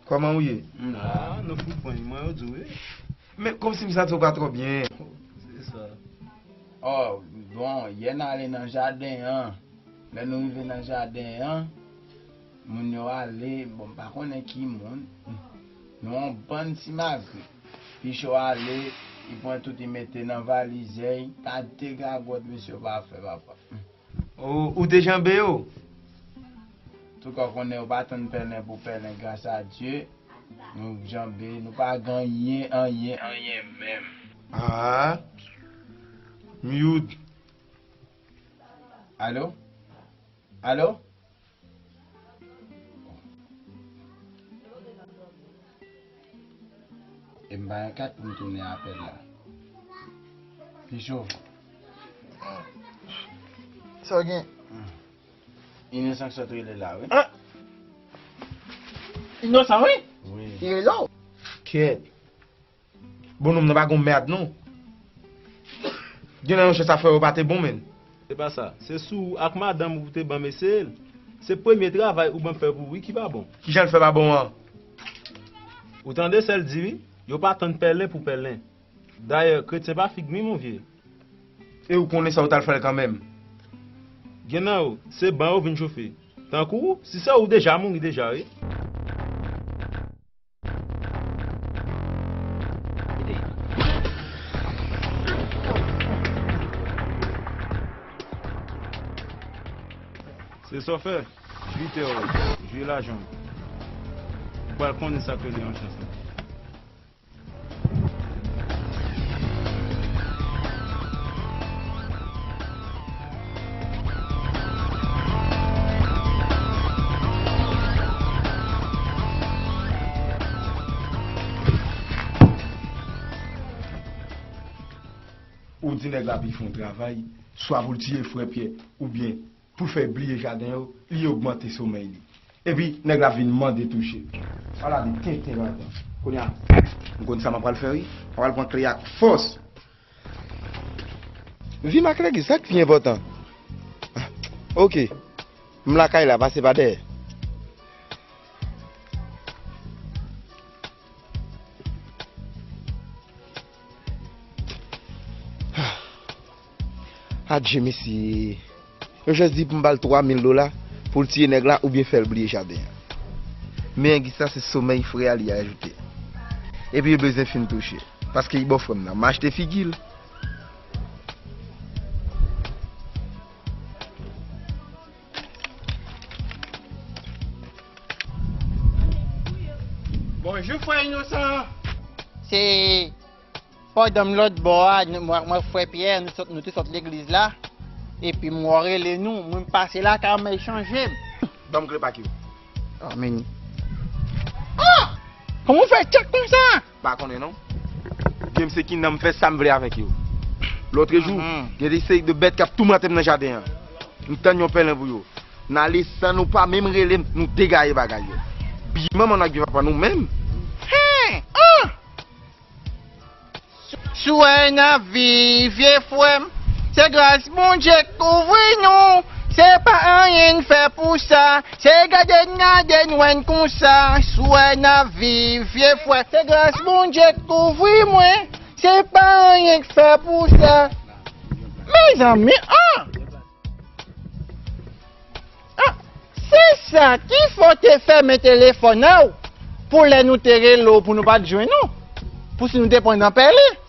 Kòman ou ye? M la. Ah, nou fout pran mwen, yo di w, wi. Men kòmsi m santi w pa twò byen. Se sa. Oh, bon, yè n ale nan jaden an. Lè nou rive nan jaden an, moun yo ale, bon, m pa konnen ki moun. Nou yon bann ti magri. Pichon ale, li pran tout, li mete nan valizè, gade gagòt misye pa fè, papa. Ou, ou te janbe yo? Tou ka w konnen, ou pa tann pèlen pou pèlen, gras a Dye. Nou janbe, nou pa gen anyen, anyen, anyen menm. Ah, Myoud. Alo? Alo? E m pa gen kat pou m tounen apèl la. Pichon. Sa w gen? Inosan k sot rele la, wi. Ah! Inosan, wi? Wi. Li rele w? Kèt. Bonòm nan pa gon mèd non. Gen nan yon chans afè yo pa te bon, menn. Se pa sa. Se sou ou ak madanm ou te ban m eseye l. Se premye travay ou ban m fè pou ou wi ki pa bon. Kijan l fè pa bon an? Ou tande sa l di wi? Yo pa tann pèlen pou pèlen. Dayè, kretyen pa fig mi, monvye. E ou konnen sa ou t al fè l kanmenm. Gen nan yo, se ban yo vin chofe. Tankou, si se ou deja mouri deja, wi. Se sa w fè. Jwi tè w, jwi lajan w. Ou pral konnen sa k rele yon chans la. Ou di nèg la ap fè yon travay, swa pou l tiye frè Pyè, oubyen pou l fè l bliye jaden yo, li ogmante somèy li. Epi, nèg la vin mande touche. Ala de tenten ladan. Kounye a, m konn sa m ap pral fè, wi. M ap pral pran kle a ak fòs. Vim ak legliz, sa k pi enpòtan. Ah, oke. M lakay la, pase pa dèyè. Adje, mesye. Yo jis di pou m ba l twa mil dola pou l tiye nèg la oubyen fè l bliye jaden an. Men Anguissa se somèy frè a li ajoute. Epi yo bezwen fin touche. Paske li bòfrè m nan. M achte figi l. Bonjou, frè Inosan. Se pandan m lòt bò a, nou, mwen, mwen, frè Pyè, nou sot, nou te sot legliz la. Epi m wè w rele nou, mwen m pase lakay ou, men chanje m. Ban m kle pake w. Ah, men. Ah! Kòman w fè tchèk konsa? Pa konnen non. Gen mesye ki nan m fè sa m vle avèk yo. Lòtrejou, gen de seri de bèt k ap toumante m nan jaden an. M tann yon pèlen pou yo. N ale san nou pa menm rele m, nou degaye bagay yo. Byen manman n ak byen papa nou menm. Hen! Ah! Swè n ap viv, vye frè m. Se gras Bondye k kouvri nou. Se pa anyen n fè pou sa. Se gade n gade n wè n konsa. Swè n ap viv, vye frè. Se gras Bondye k kouvri mwen. Se pa anyen k fè pou sa. Mezanmi, ah! Ah, se sa ki fè w te fèmen telefòn an w pou lè nou te rele w pou nou pa t jwenn ou. Pou si nou te pran nan pèlen.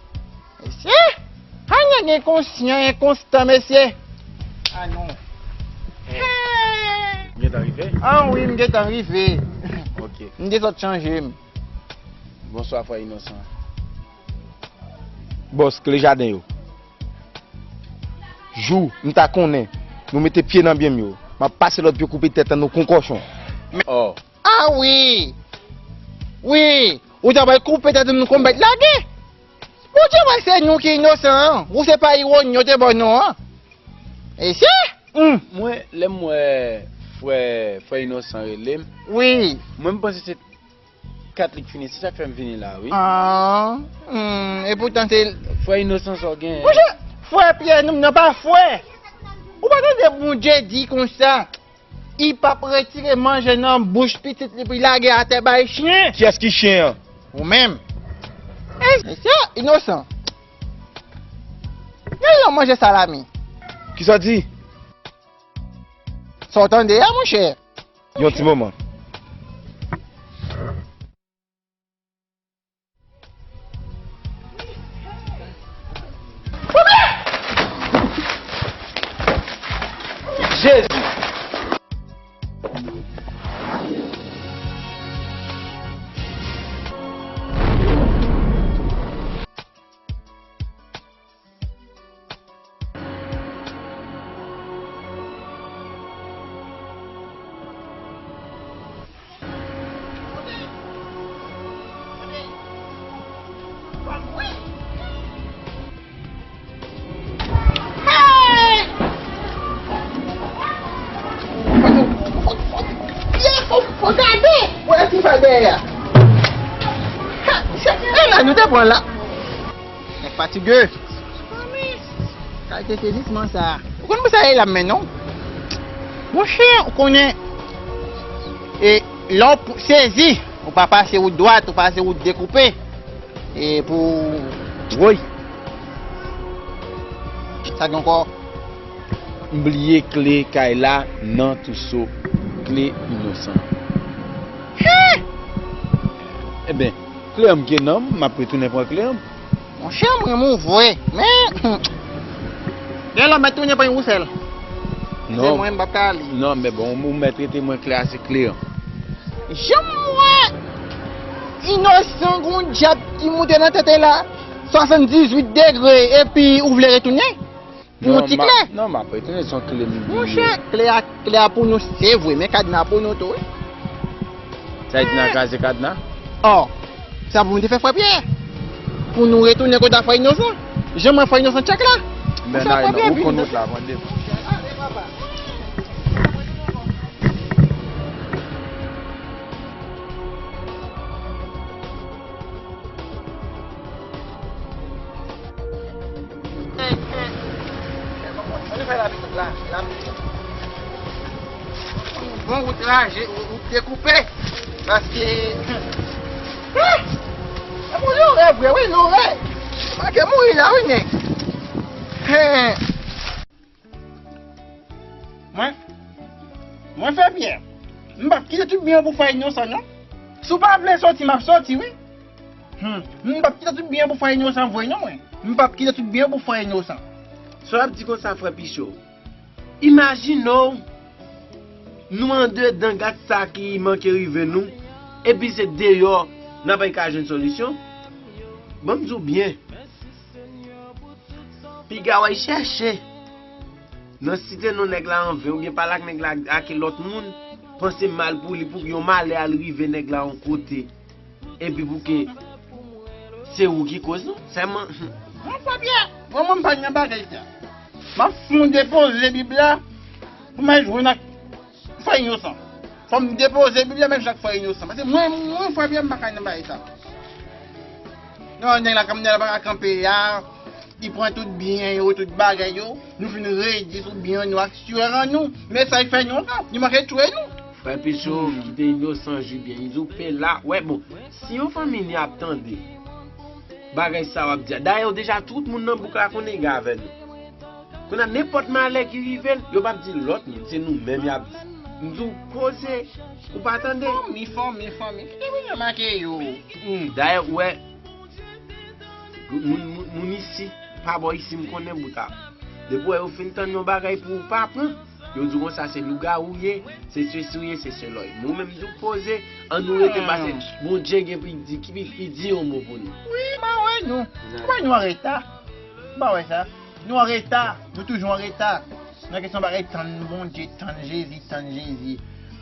Mesye, a nèg enkonsyan, enkonstan, mesye. Ah non. Hey! Gentan rive? Ah wi, m gentan rive. Ok. M te sot chanje m. Bonswa, frè Inosan. Bòs, kle jaden yo. Jou m ta konnen nou mete pye nan byen m yo, m ap pase lòt pye koupe tèt an nou kon kòchon. Oh. Ah wi! Wi! Ou ta pral koupe tèt nou kon bèt lage! Bondye wè se nou ki inosan an, ou se pa iwoni yo te ba w non an. Mesye! Hum. Mwen, lè m wè Wè, frè Inosan rele m. Wi. Mwen, m panse se kat li k fini, se sa k fè m vini la, wi. Ah, hmm, e poutan se... Frè Inosan, sa w genyen? Monchè, frè Pyè, nou, nan pa frè. Ou pa tande Bondye di konsa, li p ap retire manje nan bouch pitit li pou l lage atè bay chen. Kiyès ki chen an? Ou menm. E, e sa, Inosan. Yon, yon manje salami. Kisa w di? Sa w tande a, monchè? Yon ti moman. Jezi! Fò gade! Wè ki fè dèyè a. Ha! E la nou te pran la. Nèg fatige. Kalite sezisman sa. Ou konn pou sa ye la men non? Monchè, ou konnen, e, lè w p-, sezi, ou pa pase wout dwat, ou pase wout dekoupe. E pou... Woy! Sa gen ankò? M bliye kle kay la nan twouso. Kle Inosan. Hen! Ebyen, kle an m gen nan m, m ap retounen pran kle an m. Monchè, m renmen w vre, men, hmm, gen lè w mèt tounen pran yon wousèl. Se non, mwen, m p ap ka ale. Non, men bon, ou mèt rete, mwen kle a se kle an. Jan m wè Inosan gon dyab ki moute nan tèt la, swasanndizuit degre, epi ou vle retounen? Pou yon ti kle? Non, m ap retounen, se yon kle m bliye. Monchè, kle a, kle a pou nou, se vre, men kadna pou nou tou, wi. Sa vle di n a kraze kadna? Ò, sa pou nou te fè frè Pyè. Pou nou retounen kote a frè Inosan. Jan m wè frè Inosan tchèk la. Men monchè, frè Pyè, ou konn wout la, mande m. Bon wout raje, wout dekoupe. Paske, e pou lore vre, wi, lore. Manke mouri la, wi, nèg. Mwen, mwen frè Pyè, m p ap kite tout byen pou frè Inosan, non. Si w pa vle soti, m ap soti, wi. Hmm, m p ap kite tout byen pou frè Inosan vre, non, mwen. M p ap kite tout byen pou frè Inosan. Sa w ap di konsa, frè Picho? Imajine w, nou andedan, gad sa ki manke rive nou, epi se deyò n ap al ka jwenn solisyon. Ban m di w byen, piga w al chèche nan site non nèg la anven, oubyen pale ak nèg la ak lòt moun, panse mal pou li, pou yon malè al rive nèg la yon kote, epi pou ke se ou ki koz, non? Sèlman, hmm. Mwen, frè Pyè, mwen, mwen, m pa nan bagay sa. M ap fè yon depoze Bib la pou m al jwenn ak frè Inosan. Fò m depoze Bib la, m al jwenn ak frè Inosan. Paske mwen, mwen, frè Pyè, m pa ka nan bagay sa. Non, nèg la, kanm nèg la pa ka kanpe a. Li pran tout byen yo, tout bagay yo. Nou fin redi sou byen nou ak sè an nou. Men sa l fè nou ankò. Li manke tchwe nou. Frè Picho, hmm, kite Inosan jwi byen. Li di w pe la. Wè, bon, si yon fanmi ni ap tande bagay sa w ap di a. Dayè, deja, tout moun nan bouk la konnen gen avè nou. Kounye a, nenpòt malè ki rive l, yo p ap di lòt moun, se nou menm y ap di. M di w poze, ou pa tande? Fanmi, fanmi, fanmi, kite moun yo make yo. Hmm, dayè, ou wè, moun, moun, moun isi, pa bò isi, m konnen bout ap. Depi w wè yo fin tann yon bagay pou ou pa pran, yo di w konsa se lougawou w ye, se sesi w ye, se sela w ye. Men ou menm, m di w poze, ann nou rete pase. Bondye gen pou l di, ki, li di yon mo pou nou. Wi, m pa wè nou. M pa wè nou anreta. M pa wè sa. Nou anreta, nou toujou anreta. Nan kesyon bagay tann Bondye, tann Jezi, tann Jezi.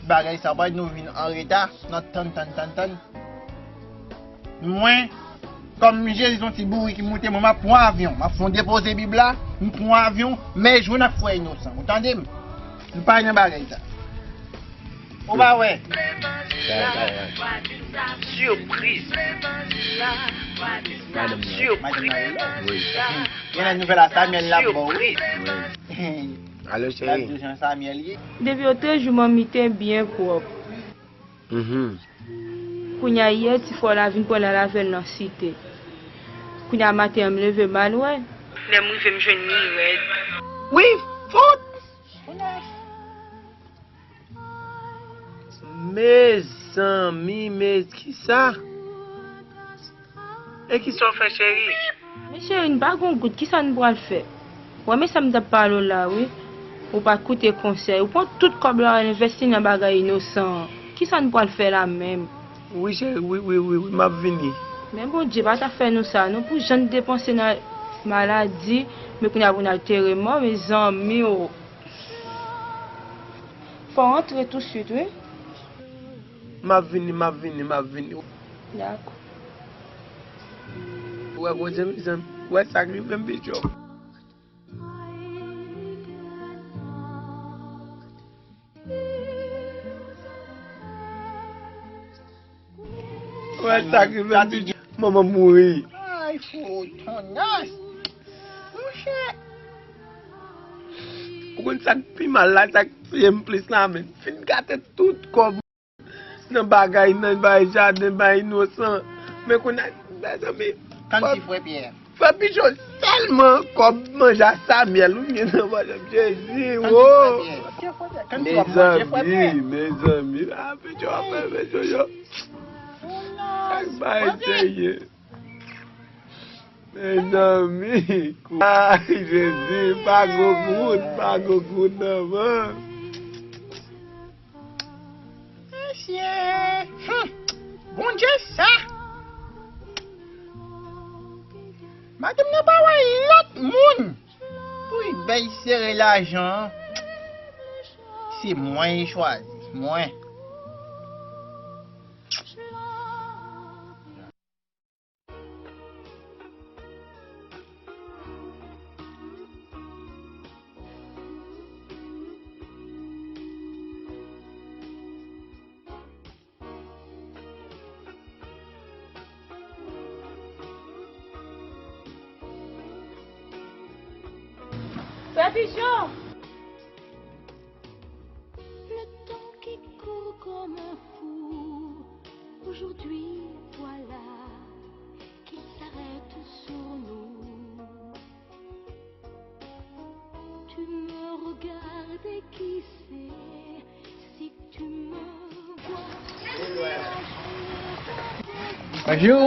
Bagay sa, pa nou vin anreta nan tann, tann, tann, tann. Mwen, kòm Jezi se yon ti bourik ki moute, mwen, m ap pran avyon. M ap fè yon depoze Bib la, m pran avyon, m al jwenn ak frè Inosan. Ou tande m? M pa nan bagay sa. Ou pa wè? Sa, sa, sa. Sipriz. Madanm nan. Sipriz. Wi. Gen nan nouvèl a Samuel la bon wi. Wi. Alo L ap cheri. di w jan Samuel ye. Depi yo te jou manmi te byen pwòp. Mhm. Kounye a yè ti frè w la vin pran l al avè l nan site. Kounye a maten an m leve m al wè. Lè m rive m jwenn li rèd. Wi, fout. Mezanmi, mez kisa? E kisa w fè cheri? Men cheri, n pa gon goud, kisa n pral fè? Wè men sa m t ap pale w la wi. Ou pa t koute konsèy. Ou pran tout kòb la w al envesti nan bagay inosan an. Kisa n pral fè la menm? Wi cheri, wi, wi, wi, wi, m ap vini. Men Bondye pa ta fè nou sa non, pou jan n depanse nan maladi, men kounye a pou n al tere mò, mezanmi o. Fò w antre touswit wi. M ap vini, m ap vini, m ap vini. Dakò. Ou wè Bondye, mezanmi, ou wè sa k rive m, pichon. Ou wè sa k rive m, pichon. Manman mouri. Ay, fo tonnas. Monchè. Ou konn sa k pi mal la, sa k tiye m plis la, men fin gate tout kòb nan bagay, nan bay jaden, bay inosan. Men kounye a, mezanmi, Tann ti frè Pyè. Frè Pichon, sèlman kòb manje a Samuel ou gen nan pòch. Jezi, wo! Tann ti frè Pyè. Tann ti wap manje frè Pyè. Mezanmi, mezanmi, a Pichon ap fè mezanmi yo. Ak bay serye. Mezanmi, ay Jezi, pa gon goud, pa gon goud nan men. Mesye, hmm, Bondye sa. Madanm nan pa wè lòt moun pou l bay sere lajan an. Se mwen li chwazi, mwen. Frè Pichon! Le temps qui court comme un fou, aujourd'hui voilà qu'il s'arrête sur nous. Tu me regardes et qui sait si tu me vois. Bonjou.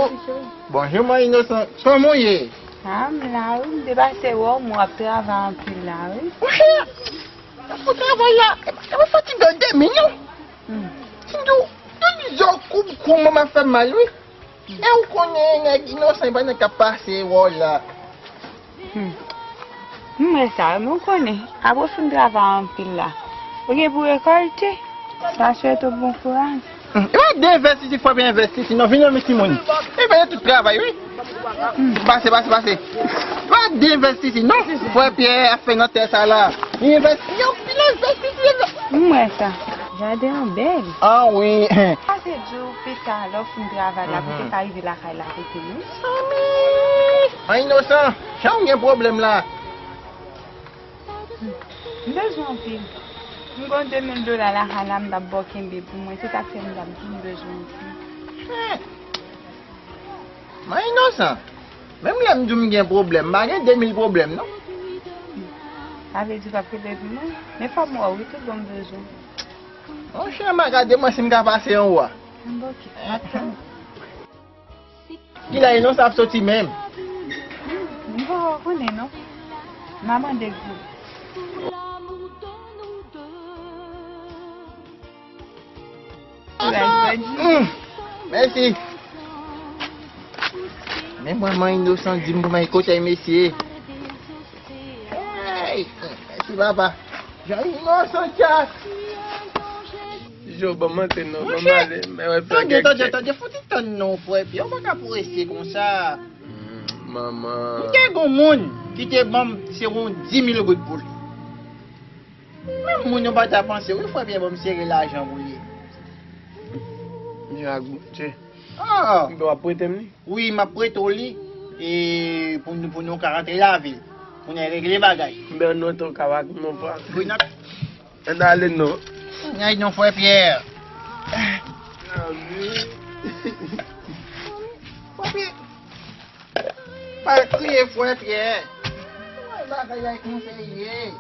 Bonjou, mwen inosan. Kòman w ye? A, m la wi, m te pase wè w, mwen ap travay anpil la wi. Monchè, ou travay la, e pa fatige w dèmen non. Si m di w, tout zò koub kou mwen ap fè m mal wi. E ou konnen nèg inosan pa nan k ap pase wè w la. M wè sa wi, men w konnen, apre w fin travay anpil la, ou gen pou rekòlte. M ap swete w bon kouraj. E pa de envestisi frè Pyè envestisi non, vin nan men timoun. E pa de tout travay wi. Pase, pase, pase. E pa de envestisi non, frè Pyè ap fè nan tè sa la. Li envesti, li anpil envestisi. M wè sa. Jaden an bèl. Ah wi. Pase di w pita lè w fin travay la pou te ka rive lakay la kote nou. An inosan, jan w gen pwoblèm la. M bezwen anpil. M gen de mil dola lakay la, m t ap ba w kenbe pou mwen. Se sa k fè m t ap di w m bezwen anpil. Mwen inosan. Menm lè m di w m gen pwoblèm, m pa gen de mil pwoblèm non. Sa vle di w p ap kenbe pou mwen? Men fò m wè w wi, tout bon m bezwen. Monchè, m a gade mwen si m ka pase anwo a. Anben oke. Kilè inosan ap soti menm? M pa konnen non. M a mande gwo. Mm, mèsi. Men mwen, mwen inosan, di m pou mwen kote mesye. Hey, mèsi papa. Jan inosan tchas. Yo, ban m antre non, ban m ale. Men wè Tande, tande, tande, fout tann non, frè Pyè, ou pa ka prese konsa. Manman. M te gon moun ki te ban m se yon dis mil goud pou li. Menm moun yo pa ta panse, wi, frè Pyè ban m sere lajan pou li. Mwen ak Bondye. Ah! M w ap prete m li? Wi, m ap prete w li. E pou nou, pou nou ka rantre lavil. Pou nou regle bagay. M ben nan ton kawak, mon pa. Wi, n ap Ann ale non. Ay non, frè Pyè. Frè Pyè. Pa kriye, frè Pyè. Wè bagay la kòman sa ye.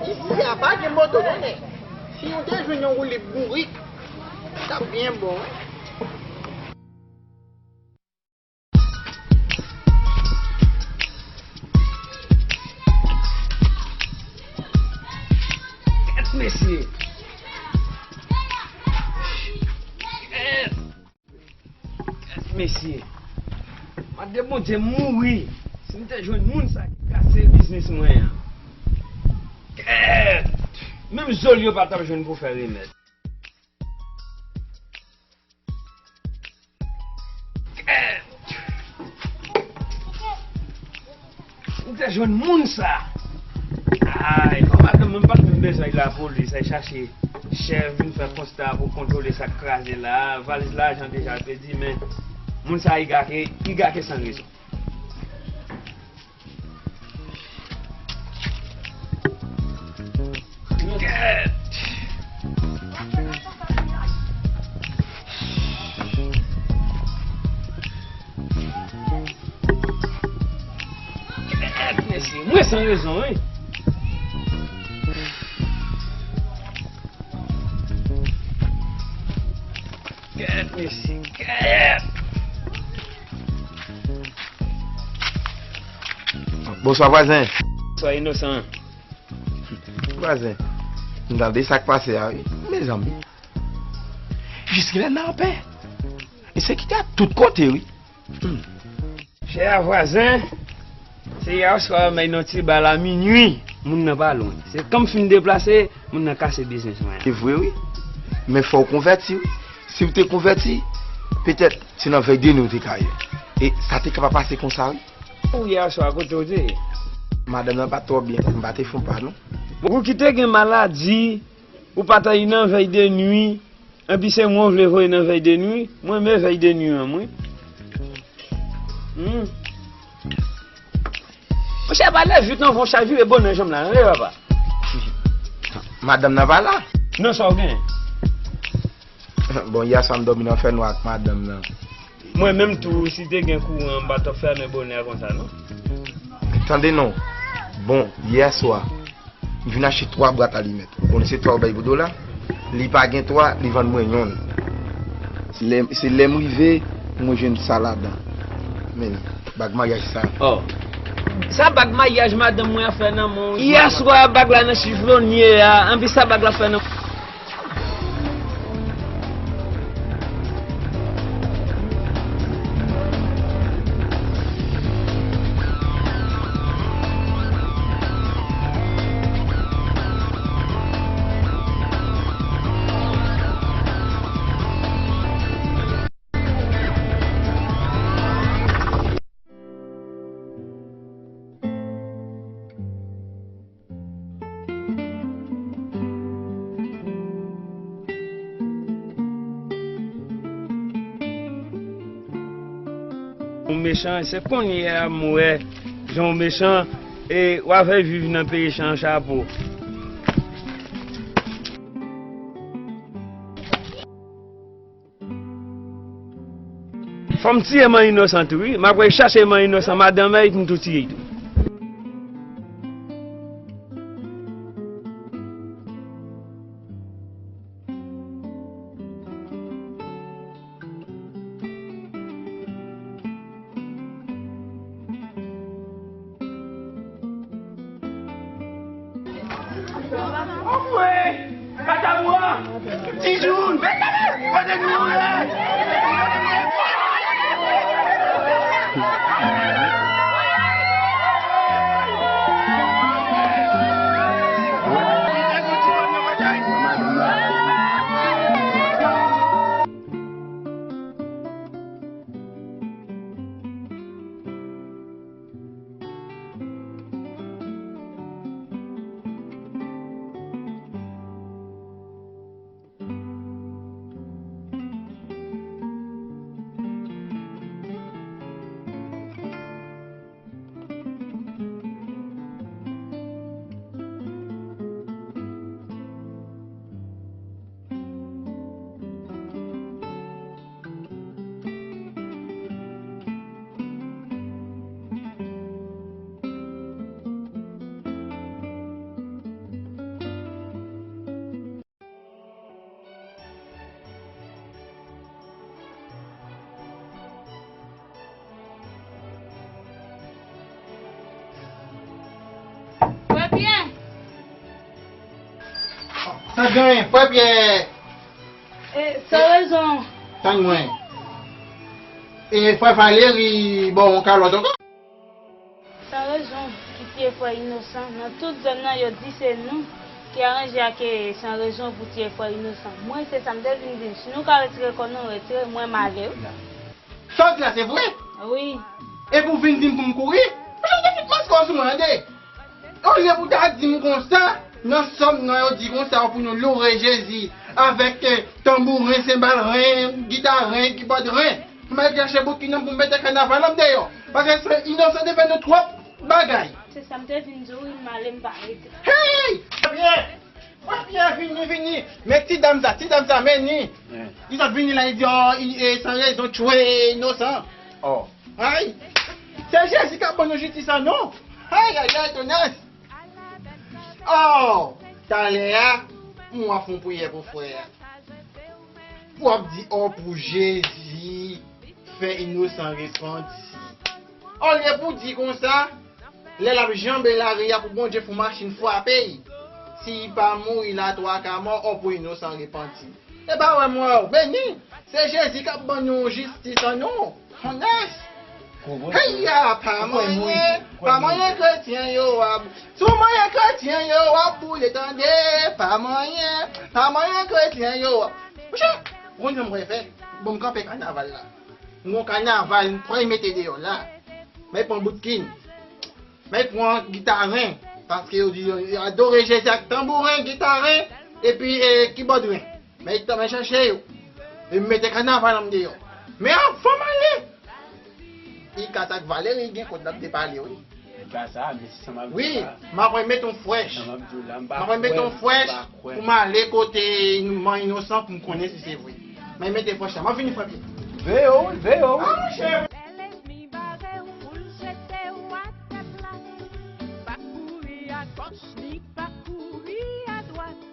Isi a pa gen moto non, men si nou te jwenn yon woulib bourik, t ap byen bon wi. Kèt mesye. Kèt. Kèt mesye. Mande Bondye m mouri si m te jwenn moun sa ki kase biznis mwen an. Kèt. Menm zòl yo pa t ap jwenn pou fè remèd. Kèt! M te jwenn moun sa. Ay, fò madanm mwen pa t menm bezwen al lapolis, al chache chèf vin fè konsta pou kontwole sa k kraze la. Valiz lajan deja pèdi, men moun sa i gake, i gake san rezon. Kèt! Kèt, mesye, mwen san rezon, wi. Kèt, mesye, kèt! Bonswa, vwazen. Bonswa, Inosan. Vwazen, m tande sa k pase a, wi. Mezanmi. Jiskilè n anpè. Ensekirite a tout kote, wi. Hmm. Chè a vwazen, se yè swa m bay nan ti bal a minui, moun nan pa lwen. Se kan m fin deplase, moun nan kase biznis mwen an. Se vre, wi. Men fò w konvèti, wi. Si w te konvèti, petèt, se nan vèy de nwi w te ka ye. E sa te ka pa pase konsa, wi. Ou yè swa kote w te ye? Madanm nan pa t twò byen, m pa te fon pa, non. Ou ki te gen maladi, ou pa ta ye nan vèy de nwi, Epi se mwen w vle voye nan vèy de nwi, mwen renmen vèy de nwi an, mwen. Hmm. Monchè, pa lè vit non, fò w chavire bonè janm la, tande papa. Madanm nan pa la? Non, sa w gen? Bon, yè swa m dòmi nan fènwa ak madanm nan. Mwen menm tou, si te gen kouran, m pa t ap fèmen bonè a konsa, non. Tande non. Bon, yè swa, m vin achte twa bwat alimèt. Ou konnen se twa ou bay pou dola? Li pa gen twa, li vann mwen yonn. Se lè, se lè m rive, mwen jwenn sa ladan. Men, bag maryaj sa. Oh. Sa bag maryaj madanm mwen ap fè nan men w. Yè swa, bag la nan chiflonye a. Anpi sa bag la fè nan Ou mechan, se kounye a m wè jan w mechan, e w avè viv nan peyi chan chapo. Fò m tiye Man Inosan tou, wi. M ap al chache Man Inosan, madanm Èyik, m tou tiye l tou. Anmwe! Katabwa! Tijoun! Kote nou ye? Frè Pyè! Sa gen, frè Pyè! E, san rezon. Tann mwen. E frè Valeri ba w yon kalòt ankò? San rezon ki tiye frè Inosan. Nan tout zòn nan, yo di se nou ki aranje ak, e, san rezon pou tiye frè Inosan. Mwen, se sa m te vin di n. Si nou ka retire kò nou, retire, mwen m ale, wi. Sa w di la, se vre? Wi. Epi w vin di m pou m kouri? Mwen, jan w te fout maske w sou mwen, tande? Olye pou w ta di m konsa, nan sòm nan yo di konsa pou nou loure Jezi avèk, eh, tanbouren, senbal ren, gita ren, kibòd ren. Mwen al chache bout ki nan pou m mete kanaval la deyò. Paske se Inosan te fè nou twòp bagay. Se sa m te vin di w, wi, m ale, m pa rete. Hey! Frè Pyè! Frè Pyè, vini, vini! Men ti dam sa, ti dam sa, men ni. Li sot vini la, li di, oh, i, e, san rezon, tchwe, Inosan. Oh. Ay! Se Jezi k ap ban nou jistis an nou. Ay, ay, ay, tonès! Oh! Talè a, m ap fè yon priyè pou frè a. Pou w ap di, oh, pou Jezi fè Inosan repanti. Olye pou w di konsa, lè l ap janbe lari a pou Bondye fè yon machin frape l. Si l pa mouri la, twa ka mò, oh, pou Inosan repanti. E pa wè m wè w beni. Se Jezi k ap ban nou jistis an nou. Honès. Hey ya, pa manyen, pa manyen kretyen yo ap. Si w manyen kretyen yo ap boule tande, pa manyen, pa manyen kretyen yo ap. Monchè, ou konn sa m prefè? Bon, m kanpe kanaval la. M gon kanaval, m prale mete deyò la. Mwen pran bout kin. Mwen pran gita ren, paske yo di yo, yo adore Jezi ak tanbouren, gita ren, epi, e, kibòd ren. Men tan mwen chache yo. E m mete kanaval an deyò. Men anvan m ale, Ikas ak Valeri gen kòd n ap depale, wi. Ikas a, men se sa m ap di w la. Wi, m ap mete yon frèch. Sa m ap di w la, m pa kwè, m pa kwè. M ap mete yon frèch pou m ale kote Man Inosan pou m konnen si se vre. Men mete frèch la. M ap vini, frè Pyè. Veye w, veye w. Ah, monchè. Bèl ènmi bare w pou l jete w atè plat. Pa kouri agòch, ni pa kouri adwat.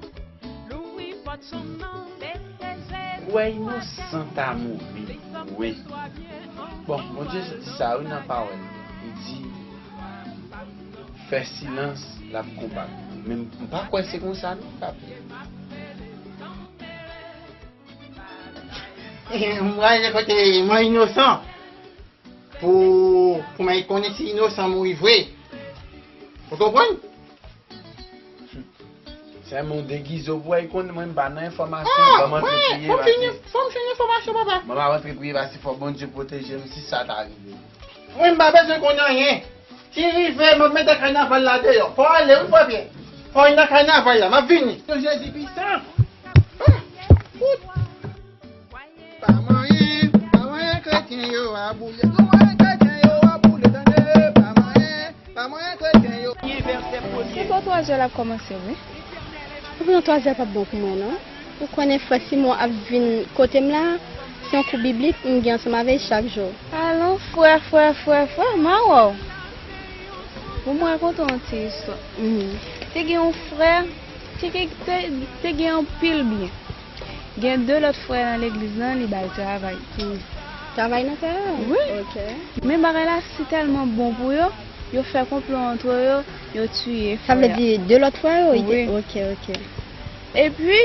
Louvri pòt chanm nan, mete Jezi. Wè Inosan ta mouri, wi. Bon, Bondye di sa, wi, nan pawòl li. Li di, fè silans, l ap konbat. Men m pa kwè se konsa, non, Papi. M prale kote Man Inosan pou, pou mwen konnen si Inosan mouri vre. Ou konprann? Sèlman w degize w pou wè, konn mwen m pa nan enfòmasyon. Ah, ban m antre priye, fò m jwenn, fò m jwenn enfòmasyon, papa. Ban m antre priye, paske fò Bondye pwoteje m si sa ta rive. Mwen m pa bezwen konn anyen. Si rive, m ap mete kanaval la deyò. Fò ale, wi, frè Pyè. Fò al nan kanaval la, m ap vini. Jezi pisan. Ah, fout. Pa manyen, pa manyen kretyen yo ap boule. Tou manyen kretyen yo ap boule, tande, pa manyen, pa manyen kretyen yo. Se bò twa zè l ap kòmanse, wi. Epi nan twa zè p ap bon pou mwen, non. Ou konnen frè Simon ap vin kote m la, Yon kou biblik m gen ansanm avè l chak jou. Alon, frè, frè, frè, frè, m a wè w. Bon, mwen rakonte w yon ti istwa. Mhm. Te gen yon frè, te, te, te, te gen anpil byen. Gen de lòt frè nan legliz lan, li ba l travay tou. Travay nan kay la? Wi. Ok. Men bagay la si tèlman bon pou yo, yo fè konplo antre yo, yo tiye frè a. Sa vle di de lòt frè yo? Wi. Ok, ok. Epi,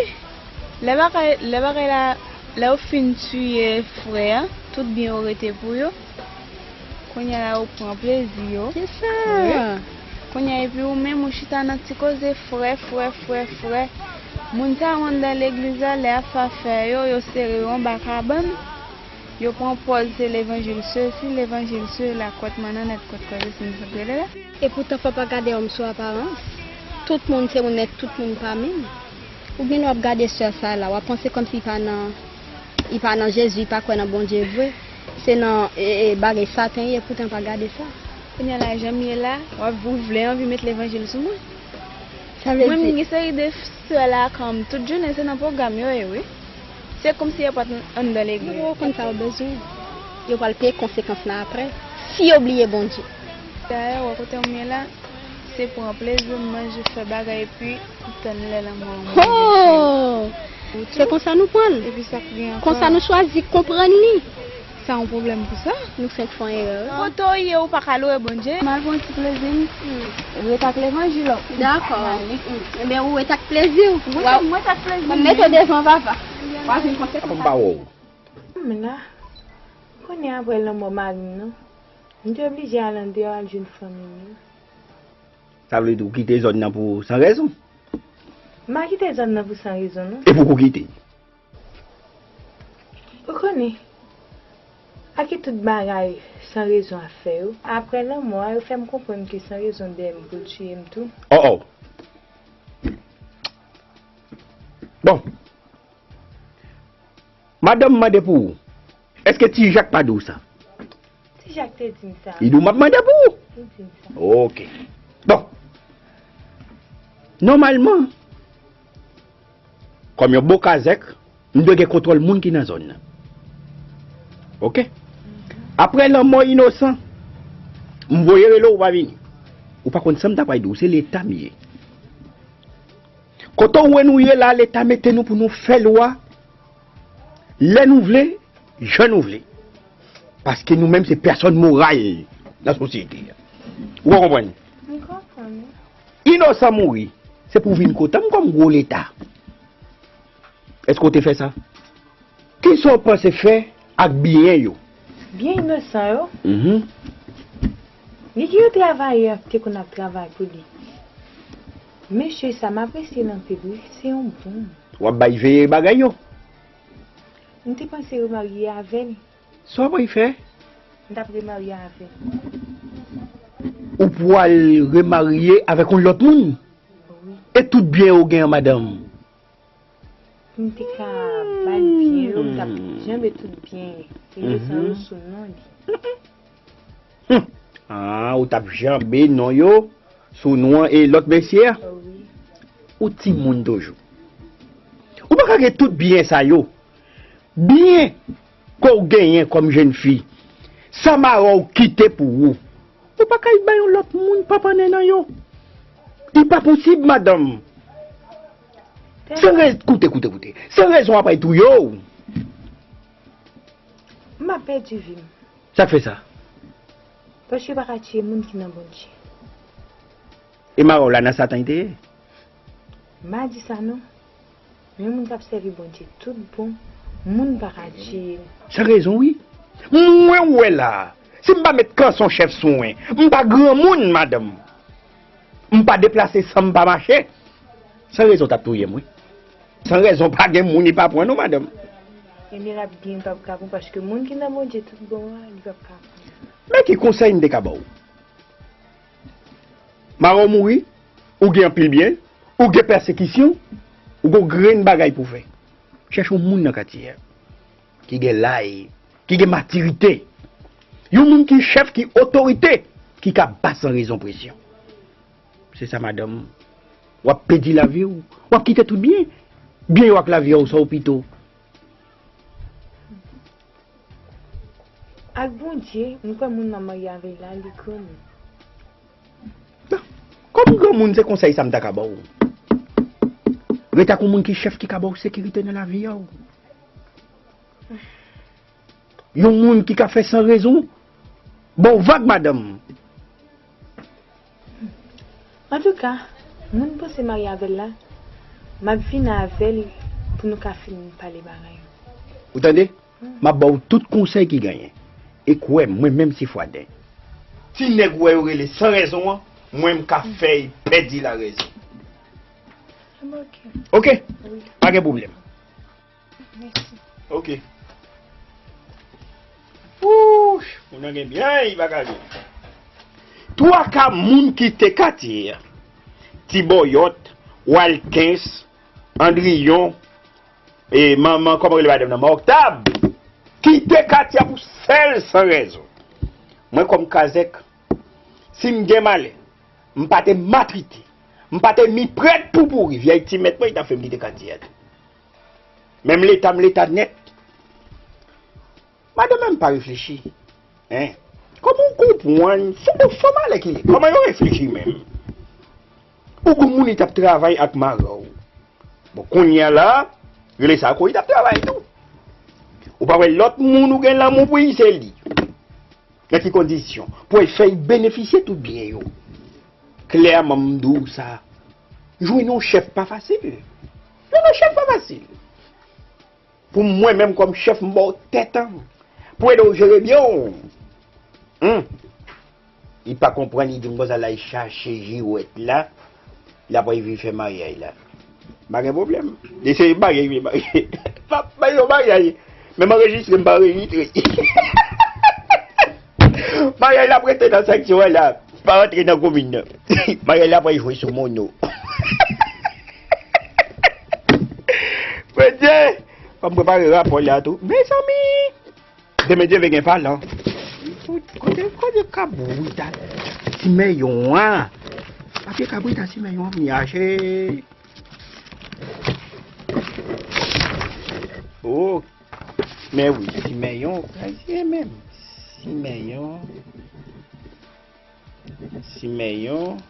lè bagay, lè bagay la, lè yo fin tiye frè a, tout byen yo rete pou yo. Kounye a la, yo pran plezi yo. Se sa. Wi. Kounye a, epi ou menm, ou chita nan ti koze frè, frè, frè, frè. Moun sa yo anndan legliz la, lè afè fè yo, yo sere yo anba kabann. Yo pran pòz se levanjil sesi, levanjil sela, kwèt mannanèt, kwèt kwèt sesi, m sanble la. Epoutan, fò pa gade òm sou aparans. Tout moun se moun, men tout moun pa menm. Ou gen lè w ap gade sè sa la, w ap panse kòmsi li pa nan, li pa nan Jezi, li pa kwè nan Bondye vre. Se nan, e, e, bagay Satan ye, poutan pa gade sa. Kounye a la, jan m ye la, w ap, ou vle anvi met levanjil sou mwen. Sa vle di, mwen, m gen seri de sè la, kòm tout jounen, se nan pwogram yo ye, wi. Se kòmsi yo pa t anndan legliz. Yo poko konn sa yo bezwen. Yo pral peye konsekans lan apre, si yo bliye Bondye. Dayè, wè kote m ye la, se pran plezi, m manje, fè bagay, epi m tann lè lanmò an. Ho! Se konsa nou pran l. Epi sa k gen ankò? Konsa nou chwazi konprann li. Sa yon pwoblèm pou sa? Nou fenk fè yon erè, wi. Kote w ye, ou pa ka lwe Bondye? M al pran ti plezi m. Ret ak levanjil ou. Dakò. Enben, ou ret ak plezi w. Mwen, mwen ret ak plezi m. Mwen mete w devan papa. W a vin konsekans. Apa m pa wè w? M la. Konnen apre lanmò mari m nan, m te oblije al andeyò al jwenn fanmi m yo. Sa vle di ou kite zòn nan pou san rezon? M pa kite zòn nan pou san rezon, non. E pou w kite? Ou konnen, ak tout bagay san rezon ap fè yo, apre lanmò a, yo fè m konprann ke san rezon dèyè m pou l tiye m tou. Oh, oh. Bon. Madanm mande pou ou. Èske Ti Jak pa di w sa? Ti Jak te di m sa. Li di w m ap mande pou ou. Li di m sa. Ok. Bon. Nòmalman, kòm yon bon kazèk, m dwe gen kontwòl moun ki nan zòn nan. Ok? Apre lanmò inosan, m voye rele w, ou pa vini. Ou pa konn sa m ta pral di w, se Leta m ye. Kote w wè nou ye la, Leta mete nou pou nou fè lwa lè nou vle, jan nou vle. Paske nou menm se pèsòn moral nan sosyete a. Ou konprann? M konprann, wi. Inosan mouri, se pou w vin kote m kòm gwo Leta. Èske w te fè sa? Kisa w panse fè ak byen yo? Byen inosan yo? Mhm. Li gen yon travayè ki te konn ap travay pou li. Mesye sa, m apresye l anpil, wi. Se yon bon. W ap bay veye bagay yo? M te panse remarye avè l. Sa w ap fè? M t ap remarye avè l. Ou pral remarye avèk yon lòt moun? Wi. E tout byen yo gen an, madanm? M te ka ba l byen yo, m t ap janbe tout byen inosan yo sou non li. Hmm. Ah, ou t ap janbe non yo sou non e lòt mesye a? Wi. Ou timoun toujou. Ou pa ka gen tout byen sa yo. Byen ke w genyen kòm jèn fi, sa mari w kite pou ou, ou pa ka al bay yon lòt moun, papa nènè yo. Li pa posib, madanm. Se re-, koute, koute, koute. Se rezon w ap al touye w. M ap pèdi vi m. Sa k fè sa? Paske yo pa ka tiye moun ki nan Bondye. E mari w la nan Satan li te ye? M pa di sa non. Men moun k ap sèvi Bondye tout bon, moun pa ka tiye l. Sa rezon wi. Mwen wè la, si m pa met kanson chèf sou mwen, m pa granmoun, madanm. M pa deplase san m pa mache. San rezon t ap touye m wi. San rezon pa gen moun li pa pran non, madanm. Ebyen l ap byen, l p ap ka pran paske moun ki nan Bondye tout bon an, li p ap ka pran. Men ki konsèy m te ka ba w? Mari w mouri, ou gen anpil byen, ou gen pèsekisyon, ou gen yon grenn bagay pou w fè. Chèche yon moun nan katye a ki gen lay, ki gen matirite. Yon moun ki chèf, ki otorite, ki ka ba san rezon presyon. Se sa, madanm. W ap pèdi lavi w, w ap kite tout byen. Byen yo ak lavi a w, sa w pito. Ak Bondye, m kwè moun m ap marye avè l la, li granmoun. Bon, kòm granmoun, se konsèy sa m ta ka ba w. Ret ak yon moun ki chèf ki ka ba w sekirite nan lavi a w. Yon moun ki ka fè san rezon ba w vag, madanm. Antouka, moun m panse marye avè l la, m ap vin avè l pou nou ka fin pale bagay yo. Ou tande? M ap ba w tout konsèy ki genyen. E kwè m, mwen menm si Fwaden. Ti nèg ou wè yo rele san rezon an, mwen m ka fè y pèdi larezon. Oke. Oke? Wi. Pa gen pwoblèm. Mèsi. Oke. Wouch, moun nan gen byen, li pa ka jwe. Twa ka moun kite katye a. Ti Bòyòt, Walkens, Andriyon, e manman, kòman rele madanm nan? Oktab. Kite katye a pou sèl san rezon. Mwen kòm kazèk, si m gen malè, m pa te matrite, m pa te mi prèt pou pouri, vyèy ti mèt mwen, li t ap fè m kite katye a tou. Menm leta m leta nèt. Madanm menm pa reflechi. Hein? Kòman w konprann? Se de fanm alè ki ye. Kòman yo reflechi menm? Ou gon moun li t ap travay ak mari w. Bon, kounye a la, rele sa kou li t ap travay tou. Ou pa wè lòt moun ou gen lanmou pou li, se li. Nan ki kondisyon? Pou l fè l benefisye tout byen yo. Klèman, m di w sa. Jwenn yon chèf pa fasil. Jwenn yon chèf pa fasil. Pou mwen menm kòm chèf, m ba w tèt an. Pou ede w jere byen w. Hum. Li pa konprann, li di m konsa, l al chache jiwèt la. L ap rive fè maryaj la. Pa gen pwoblèm. Li se marye, li vle marye. Pa, pa yon maryaj. Menm anrejistre, m pa anrejistre. Maryaj la ap rete nan seksyon an la. Pa rantre nan komin nan. Maryaj la pral jwe sou mono. Bondye, fò m prepare rapò la tou. Mezanmi! Demen Dye vle gen palan. Kote, kote kabrit a Simeyon an? Papye kabrit a Simeyon an vini achte. Oh, men wi, Simeyon, kazye menm. Simeyon. Simeyon.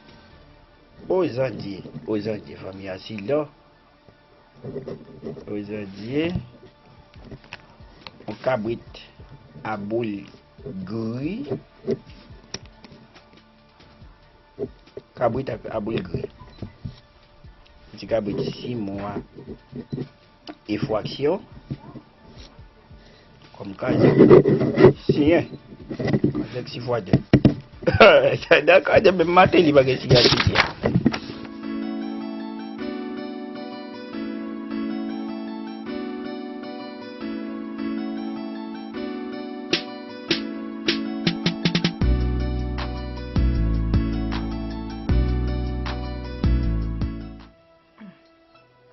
O Zandye, o Zandye, fanmi a Sila. O Zandye. Yon kabrit a boul gri. Kabrit a, a boul gri. Ti kabrit sis mwa. Efwaksyon. Kòm kazèk. Siyen. Kazèk sifwadè. Sa nan kazèk menm Mateli pa gen siyati.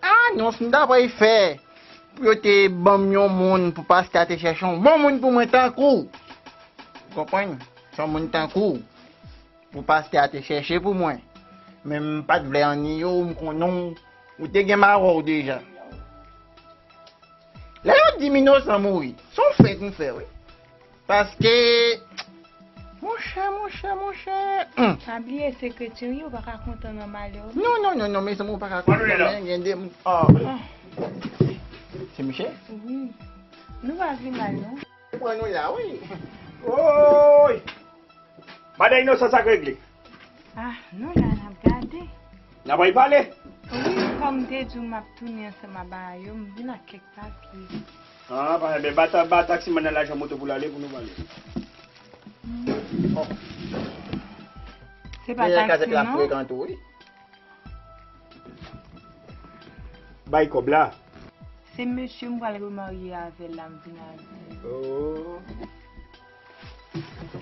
Ah non, si m ta pral fè pou yo te ban m yon moun pou pastè a te chèche yon bon moun pou mwen tankou w. Ou konprann? Se yon moun tankou w pou pastè a te chèche pou mwen. Men m pa t vle anni yo, m konnen w, ou te gen mawè w deja. Lè yo di m inosan mouri, se yon fèt m fè, wi. Paske, monchè, monchè, monchè, hmm. Pa bliye, se kretyen w ye, ou pa ka kontan nan malè w. Non, non, non, non, mezanmi, ou pa ka kontan nan malè, gen de moun. Ah. Se misye? Wi. Nou pa vle mal, non. Pran nou la, wi. Oy! Madan Inosan, sa k regle? Ah, nou la, n ap gade. N ap al pale? Wi, kòm m te di w, m ap tounen ansanm ak bagay yo, m vin ak kèk papye. Ah, pa, ben, ba ta-, ba taksiman nan lajan moto pou l ale pou nou pale. Oh. Se pa taksi, non? Bay kòb la. Se mesye m pral remarye avè l la, m vin avè l. Oh.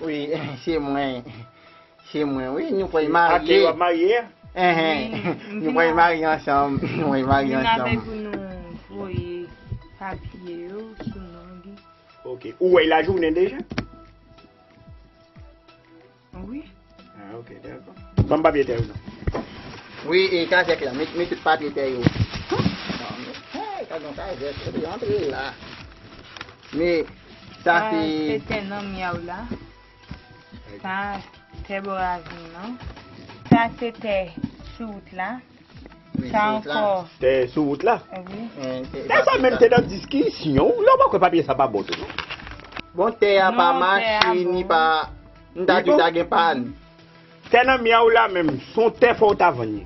Wi, se mwen. Se mwen, wi, nou pral marye. Ak li w ap marye a? Enhen. Wi, m vin avè l. Nou pral marye ansanm. Nou pral marye ansanm. M vin avè l pou nou voye papye yo sou non li. Ok. Ou wè l lajounen deja? Wi. Ah, ok, dakò. Ban m papye tè yo non. Wi, e kazèk la, met, met tout papye tè yo. Non, men, hey, gad yon kazèk, epi antre la. Men, Sa se tè nan Myaw la. Sa tè bò ravin nan. Sa se tè sou wout la. Sa ankò. Tè sou wout la. Wi. Tè sa menm te nan diskisyon. Lè w pa kwè papye sa pa bon tou non. Bon, tè a pa mache, ni pa. M ta di ta gen pàn. Tè nan Myaw la menm, se yon tè fò w ta vann li.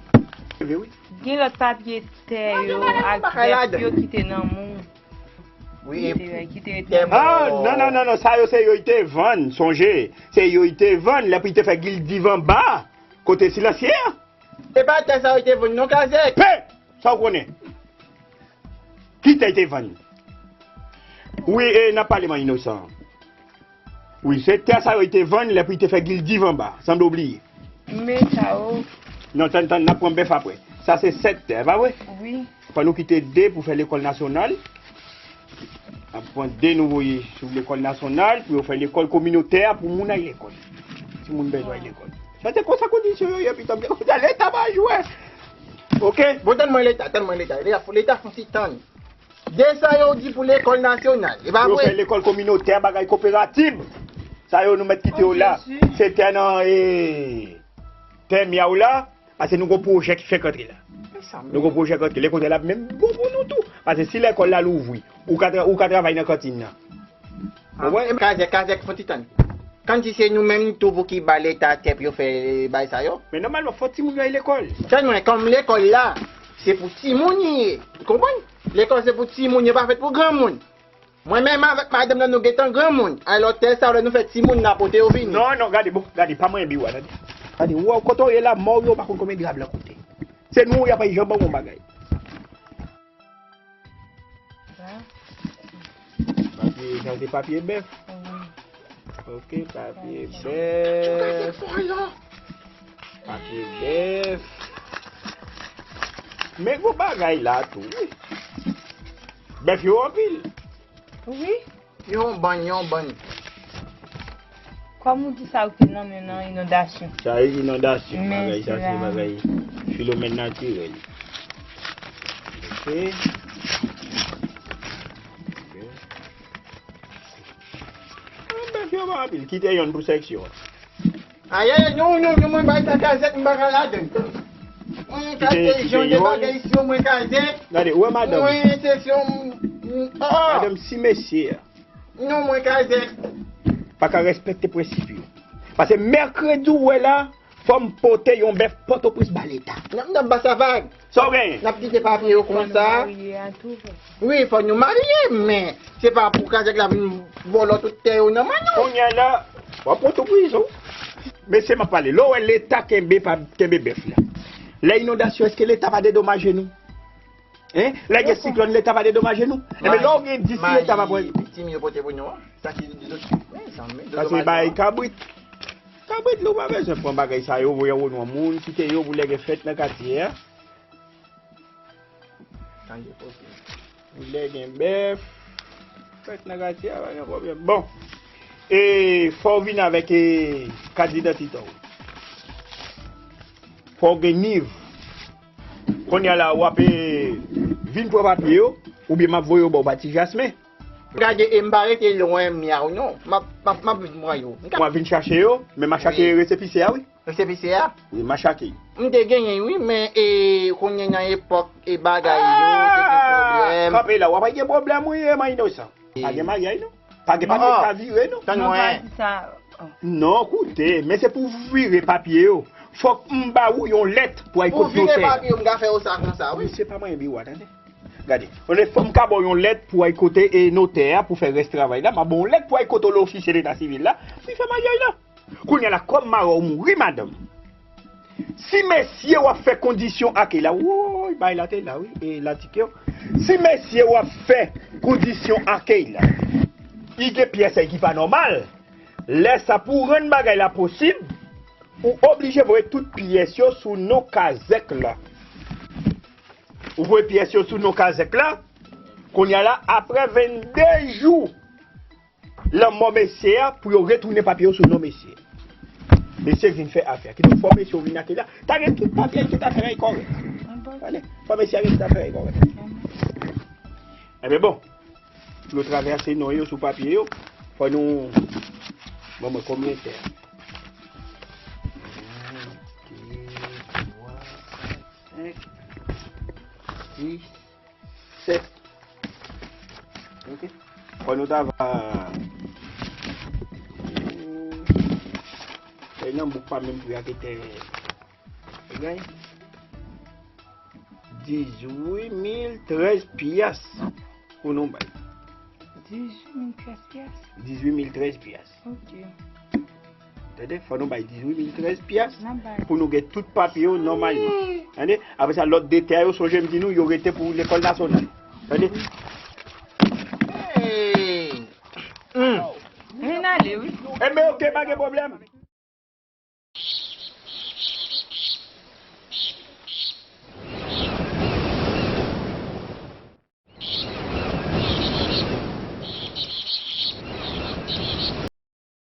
Gen lòt papye tè yo ak bèf yo ki te nan mou. Wi, ki te, ki te ret nan mou. Ah, non, non, non, non, sa yo se yo i te vann, sonje. Se yo i te vann, lè pou i te fè gil div anba, kote silansye a. E pa tè sa yo te vann non, Kazèk. Pe! Sa w konnen? Ki tè i te vann? Wi, e n ap pale man inosan. Wi, se tè sa yo i te vann lè pou i te fè gil div anba, sanble w bliye. Men sa yo. Non, tann, tann, n ap pran bèf apre. Sa se sèt tè, pa vre? Wi. Fò nou kite de pou fè lekòl nasyonal. N ap pran de nou voye sou lekòl nasyonal pou yo fè lekòl kominotè a pou moun al lekòl. Timoun bezwen al lekòl. Sa se konsa kondisyon yo ye, pito m te konsa Leta pa jwe. Oke? Bon, tann mwen Leta, tann mwen Leta. Leta, Leta fon ti tann. De sa yo di pou lekòl nasyonal. E pa vre? Yo fè lekòl kominotè, bagay koperatib. Sa yo nou mèt kite yo la. Se tè nan, e, tè Myaw la. Paske nou gon pwojè ki fèk antre la. Nou gon pwojè ki antre. Lekòl la menm bon pou nou tou. Paske si lekòl la louvri, ou ka tra-, ou ka travay nan kantin nan. Ou konprann? Kazèk, Kazèk, fon ti tann. Kanti se nou menm tou pou ki ba Leta tè pou yo fè bay sa yo? Men nòmalman, fò timoun yo al lekòl. Tann mwen, kòm lekòl la, se pou timoun li ye. Ou konprann? Lekòl se pou timoun, yo pa fèt pou granmoun. Mwen menm avèk madanm nan nou gentan granmoun. Alò tè sa yo lè nou fè timoun n a pote yo vini. Non, non, gade, bon, gade, pa manyen biwo a, tande. Gade, ou wè kote w ye la, mò w ye, ou pa konn konbyen dra blan koute. Se nou, y ap janm ban w yon bagay. Papye, sa se papye bèf. Wi. Ok, papye bèf. Papye bèf. Men gwo bagay la tou, wi. Bèf yo anpil. Wi. Yon bann, yon bann. Kòm ou di sa ou te nan men nan inondasyon. Sa yo inondasyon, bagay sa se bagay fenomèn natirèl. Ok. Ok. Bèf yo pa anpil, kite yonn pou seksyon. Ayayay, non, non, non, mwen bay sa Kazèk, m pa ka ladann. Mwen Kazèk, jan de bagay isi yo, mwen Kazèk. Gade, ou wè madanm. Mwen, se syon, oh. Madanm, si mesye a. Non, mwen Kazèk. Pa ka respekte prensip yo. Paske mèkredi ou wè la, fò m pote yon bèf Pòtoprens ba Leta. N ap, n ap ba sa vag. Sa w genyen? N ap kite papye yo konsa. Wi, fò nou marye, men se pa pou Kazèk la vin vòlò tout tè yo nan men nou. Kounye a la, w ap pran tou prizon. Mesye, m ap pale. Lè w wè Leta kenbe pa, kenbe bèf la. Lè inondasyon, èske Leta pa dedomaje nou? Hein? Lè gen siklòn, Leta pa dedomaje nou? Enben, lè w gen dis, Leta pa pran. Viktim yo pote pou nou an. Sa ki di zot. Sa se bay kabrit. Kabrit, nou pa bezwen pran bagay sa yo, voye yo nan moun, kite yo pou lè gen fèt nan katye a. Tande, ok. Lè gen bèf, fèt nan katye a, pa gen pwoblèm. Bon. E fò w vin avèk, e, kat didantite w. Fò w gen niv. Kounye a la, w ap, e, vin pran papye yo, oubyen m ap voye yo ba w pa Ti Jasmen. Gade, e m pa rete lwen Myaw non. M ap, m ap, m ap vin pran yo. M ap vin chache yo, men m a chache resepise a, wi. Resepise a? Wi, m a chache. M te genyen, wi, men, e, kounye nan epòk, e, bagay yo, te gen pwoblèm. Kanpe la, w ap gen pwoblèm, wi, e, man inosan. Pa gen maryaj, non. Pa gen papye ki ka vire, non. Tann mwen. Non, koute, men se pou vire papye yo. Fòk m ba ou yon lèt pou al kot notè. Pou vire papye yo, m ka fè yo sa konsa, wi. Misye pa manyen biwo a, tande. Gade, fò m ka ba w yon lèt pou al kote, e, notè a pou fè rès travay la. M a ba w yon lèt pou al kote lofisye leta sivil la pou fè maryaj la. Kounye a la, kòm mari w mouri, madanm, si mesye w ap fè kondisyon akèy la, woy, bay la te la, wi, e latik yo. Si mesye w ap fè kondisyon akèy la, i gen pyès ki pa nòmal, lè sa pou rann bagay la posib, ou oblije voye tout pyès yo sou non Kazèk la. Ou voye pyès yo sou non Kazèk la, kounye a la, apre vennde jou, lanmò mesye a pou yo retounen papye yo sou non mesye. Mesye vin fè afè. Kidonk, fò mesye yo vin ak la. Ta gen tout papye ki ta fè kòrèk. Tande, fò mesye a gen tout afè kòrèk. Enben bon, pou yo travèse non yo sou papye yo, Fò nou. Bon, mwen konbyen tè? Yon, de, twa, kat, senk, sis, sèt. Ok. Fò nou ta va. Tè nan bouk pa menm pri ak tè. Gay. Dizuit mil trèz pyas pou nou bay. Dizuit mil trèz pyas. Dizuit mil trèz pyas. Ok. Tande, fò nou bay dizuit mil trèz pyas N ap bay. Pou nou gen tout papye yo nòmalman. Tande, apre sa, lòt de tè yo, sonje m di nou, yo rete pou lekòl nasyonal. Tande? Men n ale, wi. Enben, ok, pa gen pwoblèm.